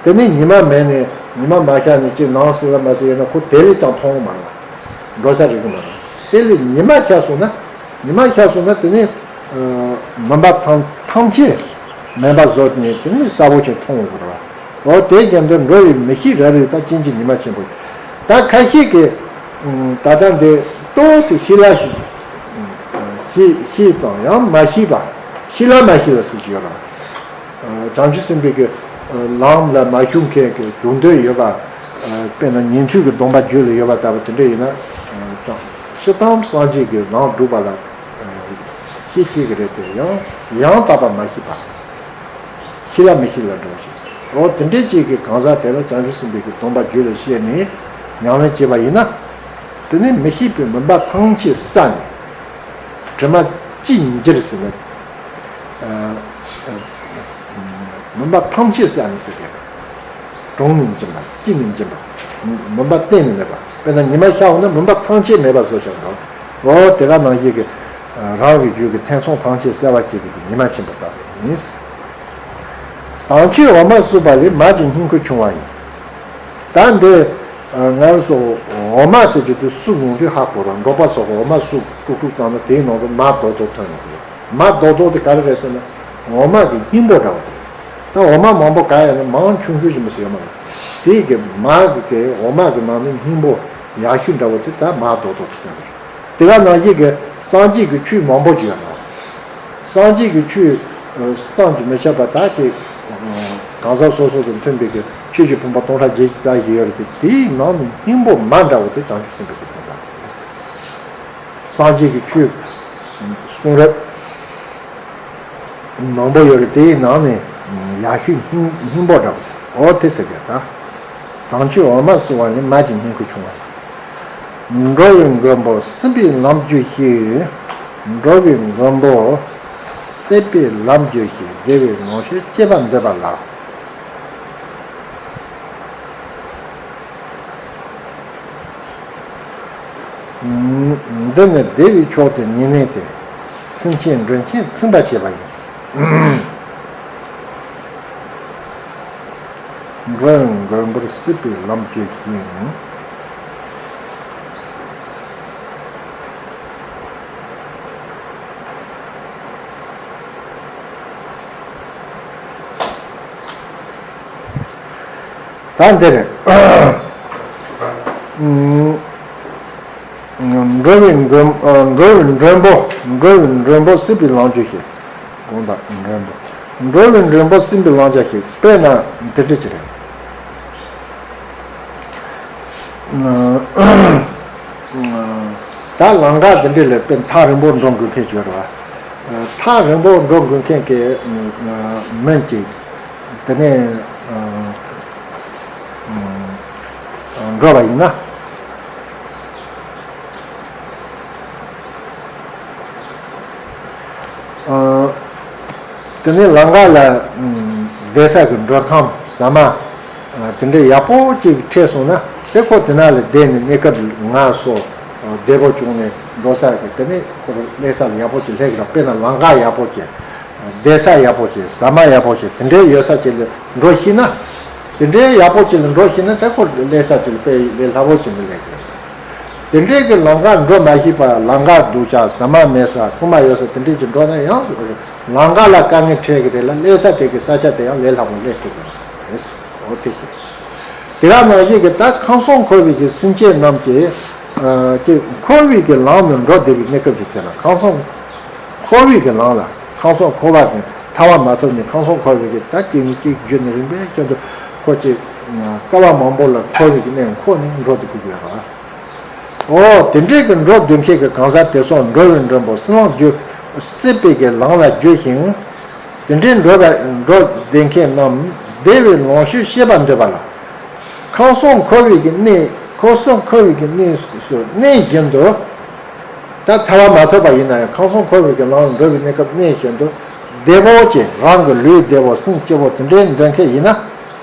དེ་ནི་ཉི་མ་མེད་ནས་ཉི་མ་མ་ཤར་ནས་ཅིག་ནངས་ཟིན་ལ་མ་ཟིན་ཡིན་ན་ཁོ་དེ་ལས་ཀྱང་མཐོང་གི་མ་རེད། འགྲོ་ས་རིག་གི་མ་རེད། དེ་ལས་ཉི་མ་ཤར་སོང་ན། ཉི་མ་ཤར་སོང་ན་དེ་ནི་མུན་པ་ཐམས་ཐམས་ཅད་མེད་པ་བཟོ་ནས་དེ་ནི་གསལ་པོ་ཅིག་མཐོང་འོང་གི་རེད་བ། འོ་དེ་བཞིན་དུ་འགྲོ་བའི་མི་ཤེས་རབ་རིབ་དག། རྐྱེན་གྱིས་ཉི་མ་ཆེན་པོ་ཡིན། ད་ཁ་ཤས་ཀྱིས་ད་ལྟ་འདི་ཏོག་ཙམ་ཤེས་ལ་ཤེས་ཤེས་ཤེས་ཙང་ཡང་མ་ཤེས་པ། ཤེས་ལ་མ་ཤེས་ལ་ཟེར་གྱི་ཡོད་རེད། བྱང་ཆུབ་སེམས་དཔའི་གི་ལམ་ལ་མ་ཞུགས་མཁན་གྱི་ཞུགས་འདོད་ཡོད་པ། དཔེར་ན་ཉན་ཐོས་ཀྱི་སྡོམ་པ་རྒྱུད་ལ་ཡོད་པ་ལྟ་བུ་དེ་འདྲ་ཡིན་ན། ཤི་དམ་སངས་རྒྱས་ཀྱི་ལམ་སྒྲུབ་པ་ལ་ཤེས་ཤེས་ཀྱི་རེད་དེ། ཡང་ཡང་དག་པ་མ་ཤེས་པ། ཤེས་ལ་མི་ཤེས་ལ་འགྲོ་ཞིང་། འོ་དེ་འདྲའི་ཅིག་གི་གང་ཟག་དེ་ལ་བྱང་ཆུབ་སེམས་དཔའི་གི་སྡོམ་པ་རྒྱུད་ལ་བཤད་ནས་ཉམས་ལེན་བྱས་པ་ཡིན་ན། དེ་ནི་མི་ཤེས་པའི་མུན་པ་ཐམས་ཅད་བསལ་ནས། དྲི་མ་ཅི་ཡིན་འགྱུར་ཟེར་ན། མུན་པ་ཐམས་ཅད་བསལ་ནས་ཟེར་གི། གྲོང་ནས་འབྱིན་པ། སྐྱིད་ནས་འབྱིན་པ། མུན་པ་གཏན་ནས་མེད་པ། དཔེར་ན་ཉི་མ་ཤར་འོང་ན་མུན་པ་ཐམས་ཅད་མེད་པ་བཟོ་བྱ་བ་དང་། འོ་དེ་ག་ནང་བཞིན་གྱི་རང་གི་རྒྱུད་ཀྱི་དེང་སང་ཐམས་ཅད་གསལ་བར་བྱེད་པའི་ཉི་མ་ཆེན་པོ་ལྟ་བུ་ཡིན། དྭངས་ཆུས་འོ་མ་བསྲུབས་པ་ལས། མར་གྱི་སྙིང་ཁུ་ཕྱུང་བ་ཡིན། ད་འདི་ང་རང་ཚོ་འོ་མ་ཟེར་རྒྱུ་དེ་བསྲུབས་ཡོང་དུས་ཧ་གོ་ར། འབྲོག་པ་ཚོ་འོ་མ་བསྲུབས་དཀྲུག་དཀྲུག་བཏང་ན་དེའི་ནང་དུ་མར་རྡོག་རྡོག་ཐོན་ཡོང་གི་རེད། མར་རྡོག་རྡོག་དེ་ག་རེ་རེད་ཟེར་ན་འོ་མ་གི་སྙིང་པོ་འདྲ་བོ་དེ་རེད། ད་འོ་མ་མང་པོ་ག་ཡོད་ན་མང་ཆུང་ཤོས་ཅིག་མི་ཟེར་ཡོད་མ་རེད། དེའི་གི་མར་གི་དེ་འོ་མ་གི་ནང་ནས་སྙིང་པོ་ཡག་ཤོས་འདྲ་བོ་དེ་ད་མར་རྡོག་རྡོག་ཐོན་ཡོང་གི་རེད། དེ་ག་ནང་བཞིན་གྱི་སངས་རྒྱས་ཀྱི་ཆོས་མང་པོ་ཅིག་ཡོད་རེད། སངས་རྒྱས་ཀྱི་ཆོས་བསམ་གྱིས་མི་ཁྱབ་པ་དག་ཅིག་གང་ཟག་སོ་སོ་དང་མཐུན་པའི་གི་ཆོས་ཀྱི་ཕུང་པོ་སྟོང་ཕྲག་བརྒྱད་ཅུ་རྩ་བཞི་ཡོད་རེད་དེ། དེའི་ནང་ནས་སྙིང་པོ་མ་འདྲ་བོ་དེ་བྱང་ཆུབ་སེམས་དཔའི་གི་སྡོམ་པ་དེ་རེད། སངས་རྒྱས་ཀྱི་ཆོས་གསུང་རབ་མང་པོ་ཡོད་རེད། དེའི་ནང་ནས་ ཡག་ཤོས་སྙིང་སྙིང་པོ་འདྲ་པོ། འོ་དེ་ཟེར་གི་ད། གྲོང་ཁྱེར་འོ་མ་བསྲུང་བ་ལས། མ་གྱུར་སྙིང་ཁུ་ཆུང་བ་ལ། འགྲོ་བའི་མགོན་པོ་སྲིད་པའི་ལམ་རྒྱུ་ཞིག། འགྲོ་བའི་མགོན་པོ་སྲིད་པའི་ལམ་རྒྱུ་ཞིག། བདེ་བའི་ལོངས་སྤྱོད་སྐྱེ་བར་འདོད་པ་ལ། འདི་ནི་བདེ་བའི་མཆོག་ཏུ་ཉེ་གནས་ཏེ། སེམས་ཅན་མགྲོན་ཆེན་ཚིམ་པར་བྱེད་པ་ཡིན། འགྲོ་བའི་མགོན་པོར་སྲིད་པའི་ལམ་རྒྱུ་ཞིག། ད་འདིར། འགྲོ་བའི་མགོན། འགྲོ་བའི་མགྲོན་པོ། འགྲོ་བའི་མགྲོན་པོ་སྲིད་པའི་ལམ་རྒྱུ་ཞིག། དགོངས་དག་མགྲོན་པོ། འགྲོ་བའི་མགྲོན་པོ་སྲིད་པའི་ལམ་རྒྱུ་ཞིག། དཔེར་ན་འདི་འདྲ་ཅིག་རེད། ད་ལམ་ཁ་འདི་འདྲ་ལ་དཔེ་ཐག་རིང་པོ་འགྲོ་དགོས་མཁན་ཅིག་ཡོད་རེད་བ། ཐག་རིང་པོ་འགྲོ་དགོས་མཁན་གྱི་མི་ཅིག་དེ་ནས་འགྲོ་བ་ཡིན་ན། དེ་ནས་ལམ་ཁ་ལ་བསྡད་ས་གི་མགྲོན་ཁང་ཟ་མ་དེ་འདྲ་ཡག་པོ་ཅིག་འཕྲད་སོང་ན། དེ་ཁོ་དེ་ན་ལ་བསྡད་ནས་གནས་སྐབས་ང་སོ་བདེ་པོ་བྱུང་ནས་འགྲོ་ས་གི། དེ་ནས་ཁོ་རང་སླེབས་ས་ལ་ཡག་པོ་ཅིག་སླེབས་ཀྱི་རེད། དཔེར་ན་ལམ་ཁ་ཡག་པོ་ཅིག་བསྡད་ས་ཡག་པོ་ཅིག་ཟ་མ་ཡག་པོ་ཅིག་དེ་འདྲའི་ཡོད་ས་ཅིག་ལ་འགྲོ་ཤེས་ན། དེ་འདྲའི་ཡག་པོ་ཅིག་ལ་འགྲོ་ཤེས་ན། དེ་ཁོ་སླེབས་ས་ཅིག་ལ་དཔེ་ལས་སླ་པོ་ཅིག་མི་སླེབས་ཀྱི་རེད། དེ་འདྲའི་གི་ལམ་ཁ་འགྲོ་མ་ཤེས་པ། ལམ་ཁ་སྡུག་ཅག་ཟ་མ་མེད་ས་རྐུན་མ་ཡོད་ས་དེ་འདྲའི་ཅིག་འགྲོ་ན་ཡང་ལམ་ཁ་ལ་དཀའ་ངལ་འཕྲད་ཀྱི་རེད་ལ། སླེབས་ས་དེ་གི་ས་ཆ་དེ་ཡང་ལས་སླ་པོ་སླེབས་ཐུབ་ཀྱི་རེད། འོ་དེ་ཤེས། དེ་ག་ནང་བཞིན་གྱི་ད་ཁམས་གསུམ་འཁོར་བའི་གི་སེམས་ཅན་རྣམས་ཀྱི་ཨ་ཀྱི་འཁོར་བའི་གི་ལམ་དུ་འགྲོ་བདེ་བའི་གནས་སྐབས་ཀྱི་ཚེ་ན། ཁམས་གསུམ་འཁོར་བའི་གི་ལམ་ལ། ཁམས་གསུམ་འཁོར་བ་གི་ཐར་པ་མ་ཐོབ་ནས་ཁམས་གསུམ་འཁོར་བའི་གི་ད་སྐྱེ་གནས་སྐྱེ་རྒྱུ་ནི་རིམ་པས་ཤིན་ཏུ་འཁོར་ཅིག་སྐལ་བ་མང་པོ་ལ་འཁོར་བའི་གི་གནས་འཁོར་ནས་འགྲོ་བདེ་དགོས་ཀྱི་ཡོད་རེད། འོ་དེ་འདྲའི་གི་འགྲོ་བདེ་མཁན་གྱི་གང་ཟག་དེ་ཚོ་འགྲོ་བའི་མགྲོན་པོ་སྲིད་ལམ་རྒྱུ། སྲིད་པའི་གི་ལམ་ལ་རྒྱུ་ཞིང་། དེ་འདྲའི་འགྲོ་བ་འགྲོ་བདེ་མཁན་རྣམས་བདེ་བའི་ལོངས་སྤྱོད་སྤྱད་པར་འདོད་པ་ལ། ཁམས་གསུམ་འཁོར་བའི་གི་གནས། ཁམས་གསུམ་འཁོར་བའི་གི་གནས་སུ་གནས་བཞིན་དུ། ད་ཐར་པ་མ་ཐོབ་པ་ཡིན་ན་ཡང་ཁམས་གསུམ་འཁོར་བའི་གི་ལམ་ལ་འགྲོ་བའི་གནས་སྐབས་གནས་བཞིན་དུ། བདེ་པོ་ཅིག་རང་གི་ལུས་བདེ་བོ་སེམས་སྐྱིད་པོ་དེ་འདྲའི་འདོད་མཁན་ཡིན་ན།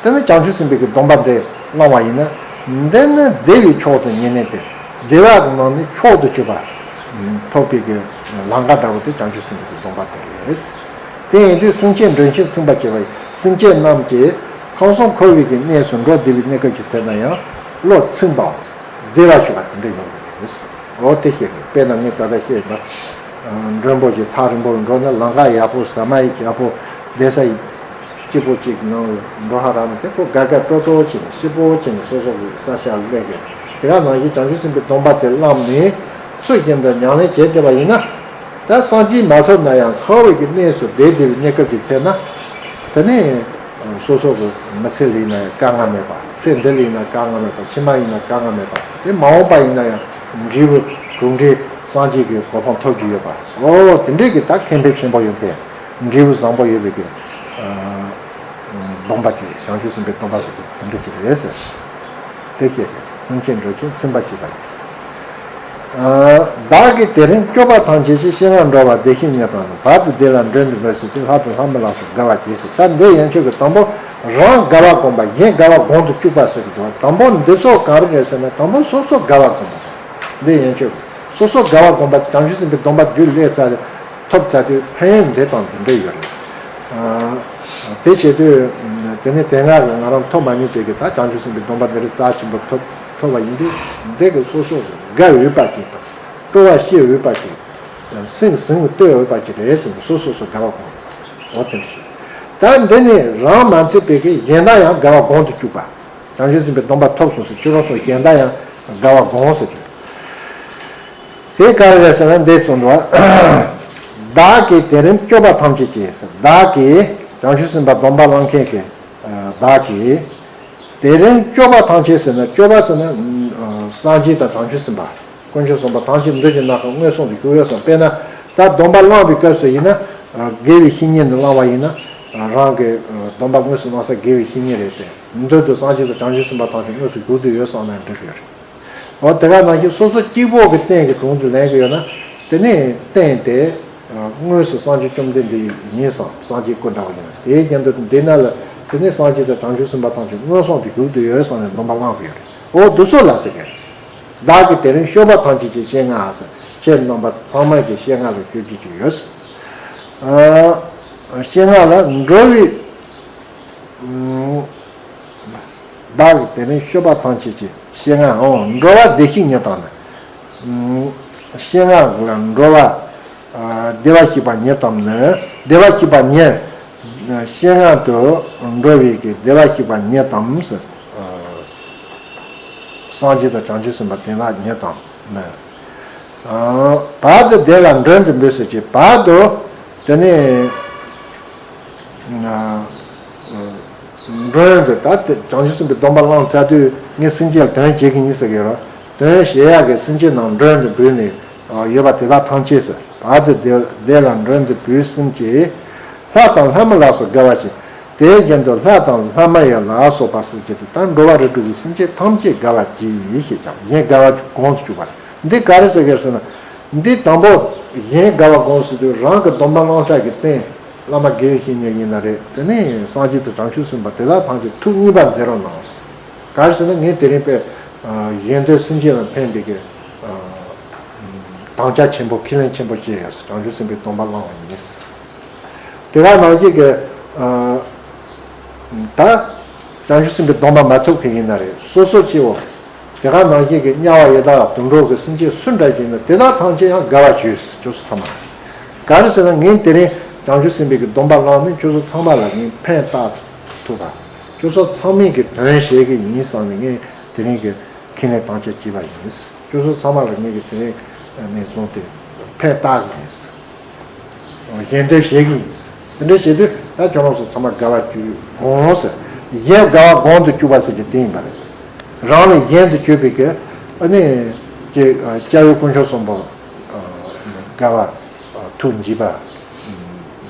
དེ་ནི་བྱང་ཆུབ་སེམས་དཔའི་གི་སྡོམ་པ་འདི་བླངས་པ་ཡིན་ན། འདི་ནི་བདེ་བའི་མཆོག་ཏུ་ཉེ་གནས་ཏེ། བདེ་བ་གི་ནང་ནས་མཆོག་ཏུ་གྱུར་པ་ཐོབ་པའི་གི་ལམ་ཁ་འདྲ་བོ་དེ་བྱང་ཆུབ་སེམས་དཔའི་གི་སྡོམ་པ་དེ་རེད། དེ་ཡིན་དུས་སེམས་ཅན་མགྲོན་ཆེན་ཚིམ་པར་བྱེད་པ་ཡིན། སེམས་ཅན་རྣམས་ཀྱིས་ཁམས་གསུམ་འཁོར་བའི་གི་གནས་སུ་འགྲོ་བདེ་བའི་གནས་སྐབས་ཀྱི་ཚེ་ན་ཡང་བློ་ཚིམ་པའམ་བདེ་བར་གཤེགས་པ་དེ་འདྲ་ཡོང་གི་རེད། འོ་དེ་ཤེས་དགོས། དཔེར་ན་ངས་ད་ལྟ་བཤད་པ། མགྲོན་པོ་ཞིག་ཐག་རིང་པོར་འགྲོ་ན་ལམ་ཁ་ཡག་པོ་ཟ་མ་ཡག་པོ་བསྡད་ས་སྐྱིད་པོ་ཅིག་ནང་འགྲོ་ཧ་ར་ན། དེ་ཁོ་དགའ་དགའ་སྤྲོ་སྤྲོ་བྱས་ནས་སྐྱིད་པོ་བྱས་ནས་སོ་སོ་གི་ས་ཆར་སླེབས་དགོས། དེ་ག་ནང་བཞིན་བྱང་ཆུབ་སེམས་དཔའི་སྡོམ་པ་དེ་བླངས་ནས་ཚུལ་བཞིན་དུ་ཉམས་ལེན་བྱས་བསྡད་པ་ཡིན་ན། ད་སངས་རྒྱས་མ་ཐོབ་ན་ཡང་འཁོར་བའི་གི་གནས་སུ་བདེ་བདེ་བའི་གནས་སྐབས་ཀྱི་ཚེ་ན། དེ་ནས་སོ་སོ་གི་མི་ཚེ་ལ་ཡིན་ན་ཡང་དཀའ་ངལ་མེད་པ། ཚེ་འདི་ལ་ཡིན་ན་དཀའ་ངལ་མེད་པ། ཕྱི་མ་ཡིན་ན་དཀའ་ངལ་མེད་པ། དེ་མ་འོངས་པ་ཡིན་ན་ཡང་འབྲས་བུ་གྲུབ་འབྲས་སངས་རྒྱས་ཀྱི་གོ་འཕང་ཐོབ་རྒྱུ་ཡོད་པ། འོ་དེ་འདྲའི་གི་ད་ཁེ་ཕན་ཆེན་པོ་ཡོད་མཁན། འབྲས་བུ་བཟང་པོ་ཡོད་པའི་གི་སྡོམ་པ་ཅིག་བྱང་ཆུབ་སེམས་དཔའི་སྡོམ་པ་ཟེར་དེ་དེ་འདྲ་ཅིག་རེད་ཟེར། དེ་བཤད་པས་སེམས་ཅན་མགྲོན་ཆེན་ཚིམ་པར་བྱེད་པ་ཡིན། བདག་གིས་དེ་རིང་སྐྱོབ་པ་ཐམས་ཅད་ཀྱི། །ཤེས་རབ་འགྲོ་བ་བདེ་གཤེགས་ཉིད་དང་ནི། །བར་དུ་བདེ་ལ་མགྲོན་དུ་བོས་ཟིན་ཏེ། །ལྷ་དང་ལྷ་མིན་ལ་སོགས་དགའ་བ་བགྱིད་ཟེར། ད་འདི་ཡན་ཆོད་ཀྱི་དང་པོ་རང་དགའ་བ་བསྒོམ་པ། གཞན་དགའ་བ་གོང་དུ་བཅུག་པ་ཟེར་གྱི་འདུག་དང་པོ་འདི་ཚོ་ག་རེ་རེད་ཟེར་ན། དང་པོ་སོ་སོ་དགའ་བ་བསྒོམ་པ་དང་། འདི་ཡན་ཆོད་ཀྱི་སོ་སོ་དགའ་བ་བསྒོམ་པ་དེ་བྱང་ཆུབ་སེམས་དཔའི་སྡོམ་པ་རྒྱུད་ལས་ཚར་ཐོབ་ཚར་དུས་ཕན་ཡོན་འདི་དང་འདི་འདྲ་ཡོད་རེད། དེ་བྱེད་དུས་དེ་ནས་དེ་སྔ་གི་ང་རང་ཐོབ་མ་མྱོང་དེ་གི་ད་བྱང་ཆུབ་སེམས་དཔའི་སྡོམ་པ་འདི་རིགས་རྩ་ཆེན་པོ་ཐོབ་ཐོབ་པ་ཡིན་དུས། འདི་གི་སོ་སོ་དགའ་འོས་པ་ཅིག་དང་སྤྲོ་བ་སྐྱེ་འོས་པ་ཅིག་སེམས་ཟིན་གཏོད་འོས་པ་ཅིག་རེད་ཟེར་ནས་སོ་སོ་སོ་དགའ་བ་གོང་། འོ་དེ་འདྲ་ཞིག་ད་འདི་ནི་རང་མ་ཚད་པའི་གི་གཞན་དག་ཡང་དགའ་བ་གོང་དུ་བཅུག་པ། བྱང་ཆུབ་སེམས་དཔའི་སྡོམ་པ་ཐོབ་སོང་ཟེར། ཁྱོད་རང་ཚོ་གཞན་དག་ཡང་དགའ་བ་སྒོམ་ཟེར་དུས། དེ་ག་རེ་རེད་ཟེར་ན་འདི་གསུངས་འདུག་བདག་གིས་དེ་རིང་སྐྱོབ་པ་ཐམས་ཅད་ཀྱི་ཟེར། བདག་གིས་བྱང་ཆུབ་སེམས་དཔའི་སྡོམ་པ་བླངས་མཁན་གྱི་བདག་གིས། དེ་རིང་སྐྱོབ་པ་ཐམས་ཅད་ཟེར་ན། སྐྱོབ་པ་ཟེར་ན་སངས་རྒྱས་དང་བྱང་ཆུབ་སེམས་དཔའ། དཀོན་མཆོག་གསུམ་པོ་ཐམས་ཅད་འདུལ་གྱི་རྣམ་གྲངས་མངོན་སུམ་དུ་བཞུགས་ཡོད་ཙང་། དཔེར་ན་ད་སྡོམ་པ་བླངས་པའི་སྐབས་སུ་ཡིན་ན། དགེ་བའི་བཤེས་གཉེན་དུ་བླངས་པ་ཡིན་ན། རང་གི་སྡོམ་པ་དངོས་སུ་གནང་ས་དགེ་བའི་བཤེས་གཉེན་རེད་དེ། མདུན་དུ་སངས་རྒྱས་དང་བྱང་ཆུབ་སེམས་དཔའ་ཐམས་ཅད་དངོས་སུ་བཞུགས་བསྡད་ཡོད་བསམ་ན་འགྲིག་གི་རེད། འོ་དེ་ག་ནང་བཞིན་སོ་སོ་གཅིག་པོ་གི་རྟེན་གྱི་དྲུང་དུ་ལེན་གྱི་ཡོད་ན། དེ་ནས་རྟེན་དེ་དངོས་སུ་སངས་རྒྱས་བཅོམ་ལྡན་འདས་ཡིན་བསམ། སངས་རྒྱས་སྐུ་འདྲ་བ་ཡིན་ན། དེའི་རྐྱེན་དུ་འདི་ན་ལ་དེ་ནས་སངས་རྒྱས་དང་བྱང་ཆུབ་སེམས་དཔའ་ཐམས་ཅད་མངོན་སུམ་དུ་བཞུགས་བསྡད་ཡོད་བསམ་ནས་སྡོམ་པ་བླངས་དགོས་རེད། འོ་འདི་ཚོ་ལ་ཟེར་གི། བདག་གིས་དེ་རིང་སྤྱོད་པ་ཐམས་ཅད་ཀྱི་སྤྱན་སྔར་ཟེར། ཁྱེད་རྣམ་པ་ཚང་མ་གི་སྤྱན་སྔར་ལ་ཞུ་རྒྱུ་ཅིག་ཡོད། ཨ། སྤྱན་སྔར་ལ་འགྲོ་བའི། ཨ། བདག་གིས་དེ་རིང་སྤྱོད་པ་ཐམས་ཅད་ཀྱི་སྤྱན་སྔར། འོ་འགྲོ་བ་བདེ་གཤེགས་ཉིད་དང་ནི། ཨ། སྤྱན་སྔར་ལ་འགྲོ་བ། ཨ། བདེ་བར་གཤེགས་པ་ཉིད་དམ་ནི། བདེ་བར་གཤེགས་པ་ཉིད། སྤྱན་སྔར་དུ་འགྲོ་བའི་གི་བདེ་བར་གཤེགས་པ་ཉིད་དམ་ཟེར། ཨ། སངས་རྒྱས་དང་བྱང་ཆུབ་སེམས་དཔའ་དེ་དག་ཉིད་དམ་ནི། ཨ། བར་དུ་བདེ་ལ་མགྲོན་དུ་འབོད་ཟེར་གྱི་བར་དུ། དེ་ནས། ཨ། མགྲོན་དུ་ད་དེ་བྱང་ཆུབ་སེམས་དཔའི་སྡོམ་པ་བླངས་ཚར་དུས་ངས་སེམས་ཅན་ལ་དོན་བྱེད་ཀྱི་ཡིན་ཟེར་གྱི་རོ། དོན་བྱེད་ཡག་གི་སེམས་ཅན་རྣམས་མགྲོན་དུ་འབོད་ནས། ཨ། ཡོད་པ་དེ་དག་ཐམས་ཅད་ཟེར། བར་དུ་བདེ་བདེ་ལ་མགྲོན་དུ་འབོད་སེམས་ཅན། ལྷ་དང་ལྷ་མོ་ལ་སོགས་དགའ་བ་ཅན། དེའི་རྒྱན་དུ་ལྷ་དང་ལྷ་མོ་ཡི་ལ་སོགས་པ་ཟེར་གྱི་དེ་ད་འགྲོ་བ་རིགས་དྲུག་གི་སེམས་ཅན་ཐམས་ཅད་དགའ་བ་བགྱི་ཞེས་ཀྱང་གཞན་དགའ་བ་གོང་དུ་བཅུག་པ་རེད། འདི་ག་རེ་ཟེར་གྱི་ཟེར་ན། འདི་དང་པོ་གཞན་དགའ་བ་སྒོམ་ཟེར་དུས་རང་གི་སྡོམ་པ་བླང་ས་གི་རྟེན། བླ་མ་དགེ་བའི་བཤེས་གཉེན་ཡིན་ན་རེད། དེ་ནས་སངས་རྒྱས་དང་བྱང་ཆུབ་སེམས་དཔའ་དེ་དག་ཐམས་ཅད་ཐུགས་མཉེས་པར་མཛད་རོགས་གནང་། ག་རེ་ཟེར་ན་ངས་དེ་རིང་དཔེ། ཨ། གཞན་དོན་སེམས་ཅན་ལ་ཕན་པའི་གི། ཨ། དམ་བཅའ་ཆེན་པོ་ཁས་ལེན་ཆེན་པོ་བཅས་བྱང་ཆུབ་སེམས་དཔའི་སྡོམ་པ་བླངས་པ་ཡིན། དེ་ག་ནང་བཞིན་གྱི། ཨ། ད་བྱང་ཆུབ་སེམས་དཔའི་སྡོམ་པ་མ་ཐོབ་མཁན་ཡིན་ན་རེད། སོ་སོ་སྐྱེ་བོ། དེ་ག་ནང་བཞིན་གྱི་དམྱལ་བ་ཡི་དྭགས་དུད་འགྲོ་གི་སེམས་ཅན་སུ་འདྲ་ཞིག་ཡིན་ན་དེ་དག་ཐམས་ཅད་ཡང་དགའ་བ་བྱོས། ཁྱོད་ཚོ་ཚང་མ། ག་རེ་ཟེར་ན་ངས་དེ་རིང་བྱང་ཆུབ་སེམས་དཔའི་གི་སྡོམ་པ་བླངས་ནས་ཁྱོད་ཚོ་ཚང་མ་ལ་ངས་ཕན་བཏགས་ཐུབ་པ། ཁྱོད་ཚོ་ཚང་མས་གི་དོན་བྱེད་ཀྱི་ཡིན་བསམ་ནས་ངས་དེ་རིང་གི་ཁས་ལེན་དམ་བཅའ་བྱས་པ་ཡིན། ཁྱོད་ཚོ་ཚང་མ་ལ་ངས་གི་དེ་རིང་ནས་བཟུང་སྟེ་ཕན་བཏགས་ཀྱི་ཡིན། གཞན་དོན་བྱེད་ཀྱི་ཡིན། དེ་འདྲ་བྱེད་དུས་ད་ཁྱོད་རང་ཚོ་ཚང་མ་དགའ་བ་བྱོས་གོང་ཟེར། གཞན་དགའ་བ་གོང་དུ་བཅུག་པ་ཟེར་གྱི་དེ་ཡིན་པ་རེད། རང་ལས་གཞན་དུ་བྱོས་པའི་གི། ཨ་ནི། ཅེས་སྐྱབས་ཡུལ་དཀོན་མཆོག་གསུམ་པོ་དགའ་བ་ཐུགས་མཉེས་པ་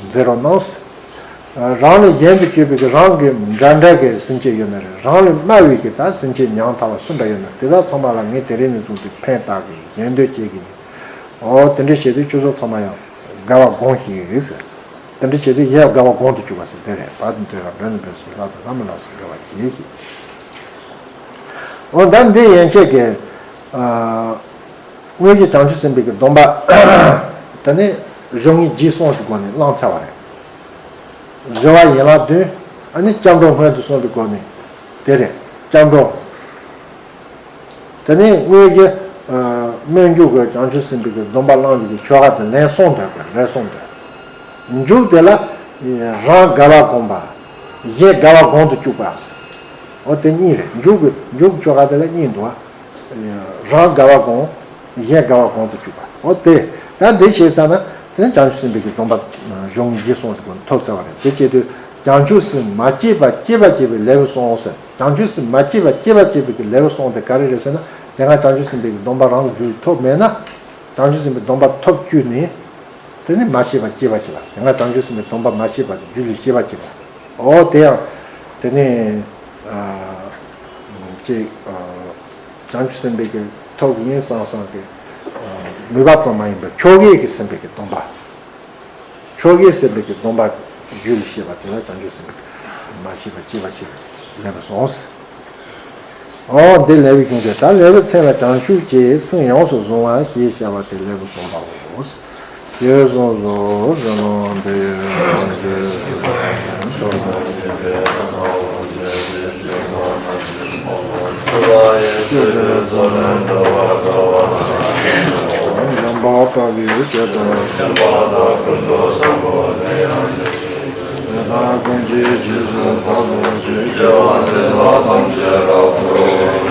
མཛད་རོགས་གནང་། རང་ལས་གཞན་དུ་བྱོས་པའི་གི་རང་གི་འདྲ་འདྲ་གི་སེམས་ཅན་ཡོད་ན་རེད། རང་ལས་དམའ་བའི་གི་ད་སེམས་ཅན་ཉམ་ཐག་པ་སུ་འདྲ་ཡོད་ན་དེ་དག་ཚང་མ་ལ་ངས་དེ་རིང་ནས་བཟུང་སྟེ་ཕན་བཏགས་གི་ཡིན། གཞན་དོན་བྱེད་ཀྱི་ཡིན། འོ་དེ་འདྲ་བྱེད་དུས་ཁྱོད་ཚོ་ཚང་མ་ཡང་དགའ་བ་སྒོམ་ཞིག་ཡིན་ཟེར། དེ་འདྲ་བྱེད་དུས་གཞན་དགའ་བ་གོང་དུ་བཅུག་པ་ཟེར་དེ་རེད། བར་དུ་བདེ་ལ་མགྲོན་དུ་འབོད་ཟེར། ལྷ་དང་ལྷ་མོ་ལ་སོགས་དགའ་བ་བྱེད་ཞེས། འོ་ད་འདི་ཡན་ཆད་ཀྱི། ཨ། དངོས་གཞི་བྱང་ཆུབ་སེམས་དཔའི་གི་སྡོམ་པ། དེ་ནས་གཞུང་གཉིས་རྗེས་གསུམ་གྱི་སྒོ་ནས་བླངས་ཚར་བ་རེད། བཞི་པ་ཡན་ལག་བདུན། ཨ་ནི་སྐྱབས་འགྲོ་སྔོན་དུ་སོང་བའི་སྒོ་ནས་དེ་རེད། སྐྱབས་འགྲོ། དེ་ནས་དངོས་གཞི། ཨ། སྨོན་འཇུག་གི་བྱང་ཆུབ་སེམས་དཔའི་གི་སྡོམ་པ་བླངས་པའི་གི་ཆོ་ག་དེ་ལན་གསུམ་འདོན་དགོས། ལན་གསུམ་འདོན། མཇུག་དེ་ལ་རང་དགའ་བ་བསྒོམ་པ། གཞན་དགའ་བ་གོང་དུ་བཅུག་པ། འོ་དེ་གཉིས་རེད། མཇུག་གི་མཇུག་གི་ཆོ་ག་དེ་ལ་གཉིས་འདུག་བ། རང་དགའ་བ་བསྒོམ། གཞན་དགའ་བ་གོང་དུ་བཅུག་པ། འོ་དེ། ད་འདི་བྱས་ཚར་ན་དེ་ནི་བྱང་ཆུབ་སེམས་དཔའི་གི་སྡོམ་པ་གཞུང་རྗེས་གསུམ་གྱི་སྒོ་ནས་ཐོབ་ཚར་བ་རེད། དེ་བྱེད་དུས་བྱང་ཆུབ་སེམས་མ་སྐྱེས་པ་སྐྱེས་པ་སྐྱེས་པའི་ལེའུ་གསུམ་ཟེར། བྱང་ཆུབ་སེམས་མ་སྐྱེས་པ་སྐྱེས་པ་སྐྱེས་པའི་གི་ལེའུ་གསུམ་དེ་ག་རེ་རེད་ཟེར་ན། དེ་སྔ་བྱང་ཆུབ་སེམས་དཔའི་གི་སྡོམ་པ་རང་གི་རྒྱུད་ཐོབ་མེད་ན། བྱང་ཆུབ་སེམས་དཔའི་སྡོམ་པ་ཐོབ་བཅུག་ནས། དེ་ནི་མ་སྐྱེས་པ་སྐྱེས་པ་སྐྱེས་པ། དེ་སྔ་བྱང་ཆུབ་སེམས་དཔའི་སྡོམ་པ་མ་སྐྱེས་པ་རྒྱུད་ལ་སྐྱེས་པ་སྐྱེས་པ། འོ་དེ་ཡང་། དེ་ནི། ཨ། ཅིག་ཨ། བྱང་ཆུབ་སེམས་དཔའི་གི་ཐོབ་ཡིན་བསམ་བསམ་གི། ཨ། མོས་པ་ཙམ་མ་ཡིན་པར་ཆོ་གའི་གི་སེམས་དཔའི་གི་སྡོམ་པ། ཆོ་གའི་སེམས་དཔའི་གི་སྡོམ་པ་རྒྱུད་ལ་སྐྱེས་པ་དེ་ལ་བྱང་ཆུབ་སེམས་དཔའི་གི་མ་སྐྱེས་པ་སྐྱེས་པ་སྐྱེས་པ་ལེན་པ་སོང་། འོ་འདི་ལེའུའི་གཞུང་དེ། ད་ལེའུའི་མཚན་ལ་བྱང་ཆུབ་ཀྱི་སེམས་ཡོངས་སུ་བཟུང་བ་ཞེས་བྱ་བ་སྟེ་ལེའུ་གསུམ་པའོ། ཞེས་གསུངས་སོ། ཟབ་ལུང་འདི་ཡི་རང་བཞིན་ཤེས་པ་ཉིད་ཀྱི་ཐོག་ནས་ཡིན་པས་ཐབས་མང་པོ་སྤྱད་དེ་ཞེས་པ་ནང་བཞིན་སྨོ། ཆོས་དང་ཡེ་ཤེས་ཀྱི་ཚོགས་ནི་འདུ་བ་དགའ་བ་དང་། འཇམ་དཔལ་དཔའ་བོས་བསྐྱེད་དོ། སྦྱིན་པ་དང་ཀུན་ཏུ་བཟང་པོ་དེ་ཡང་ཡེ་ཤེས། དེ་དག་ཀུན་གྱི་རྗེས་སུ་བདག་སློབ་ཅིང་། དགེ་བ་འདི་དག་ཐམས་ཅད་རབ་ཏུ།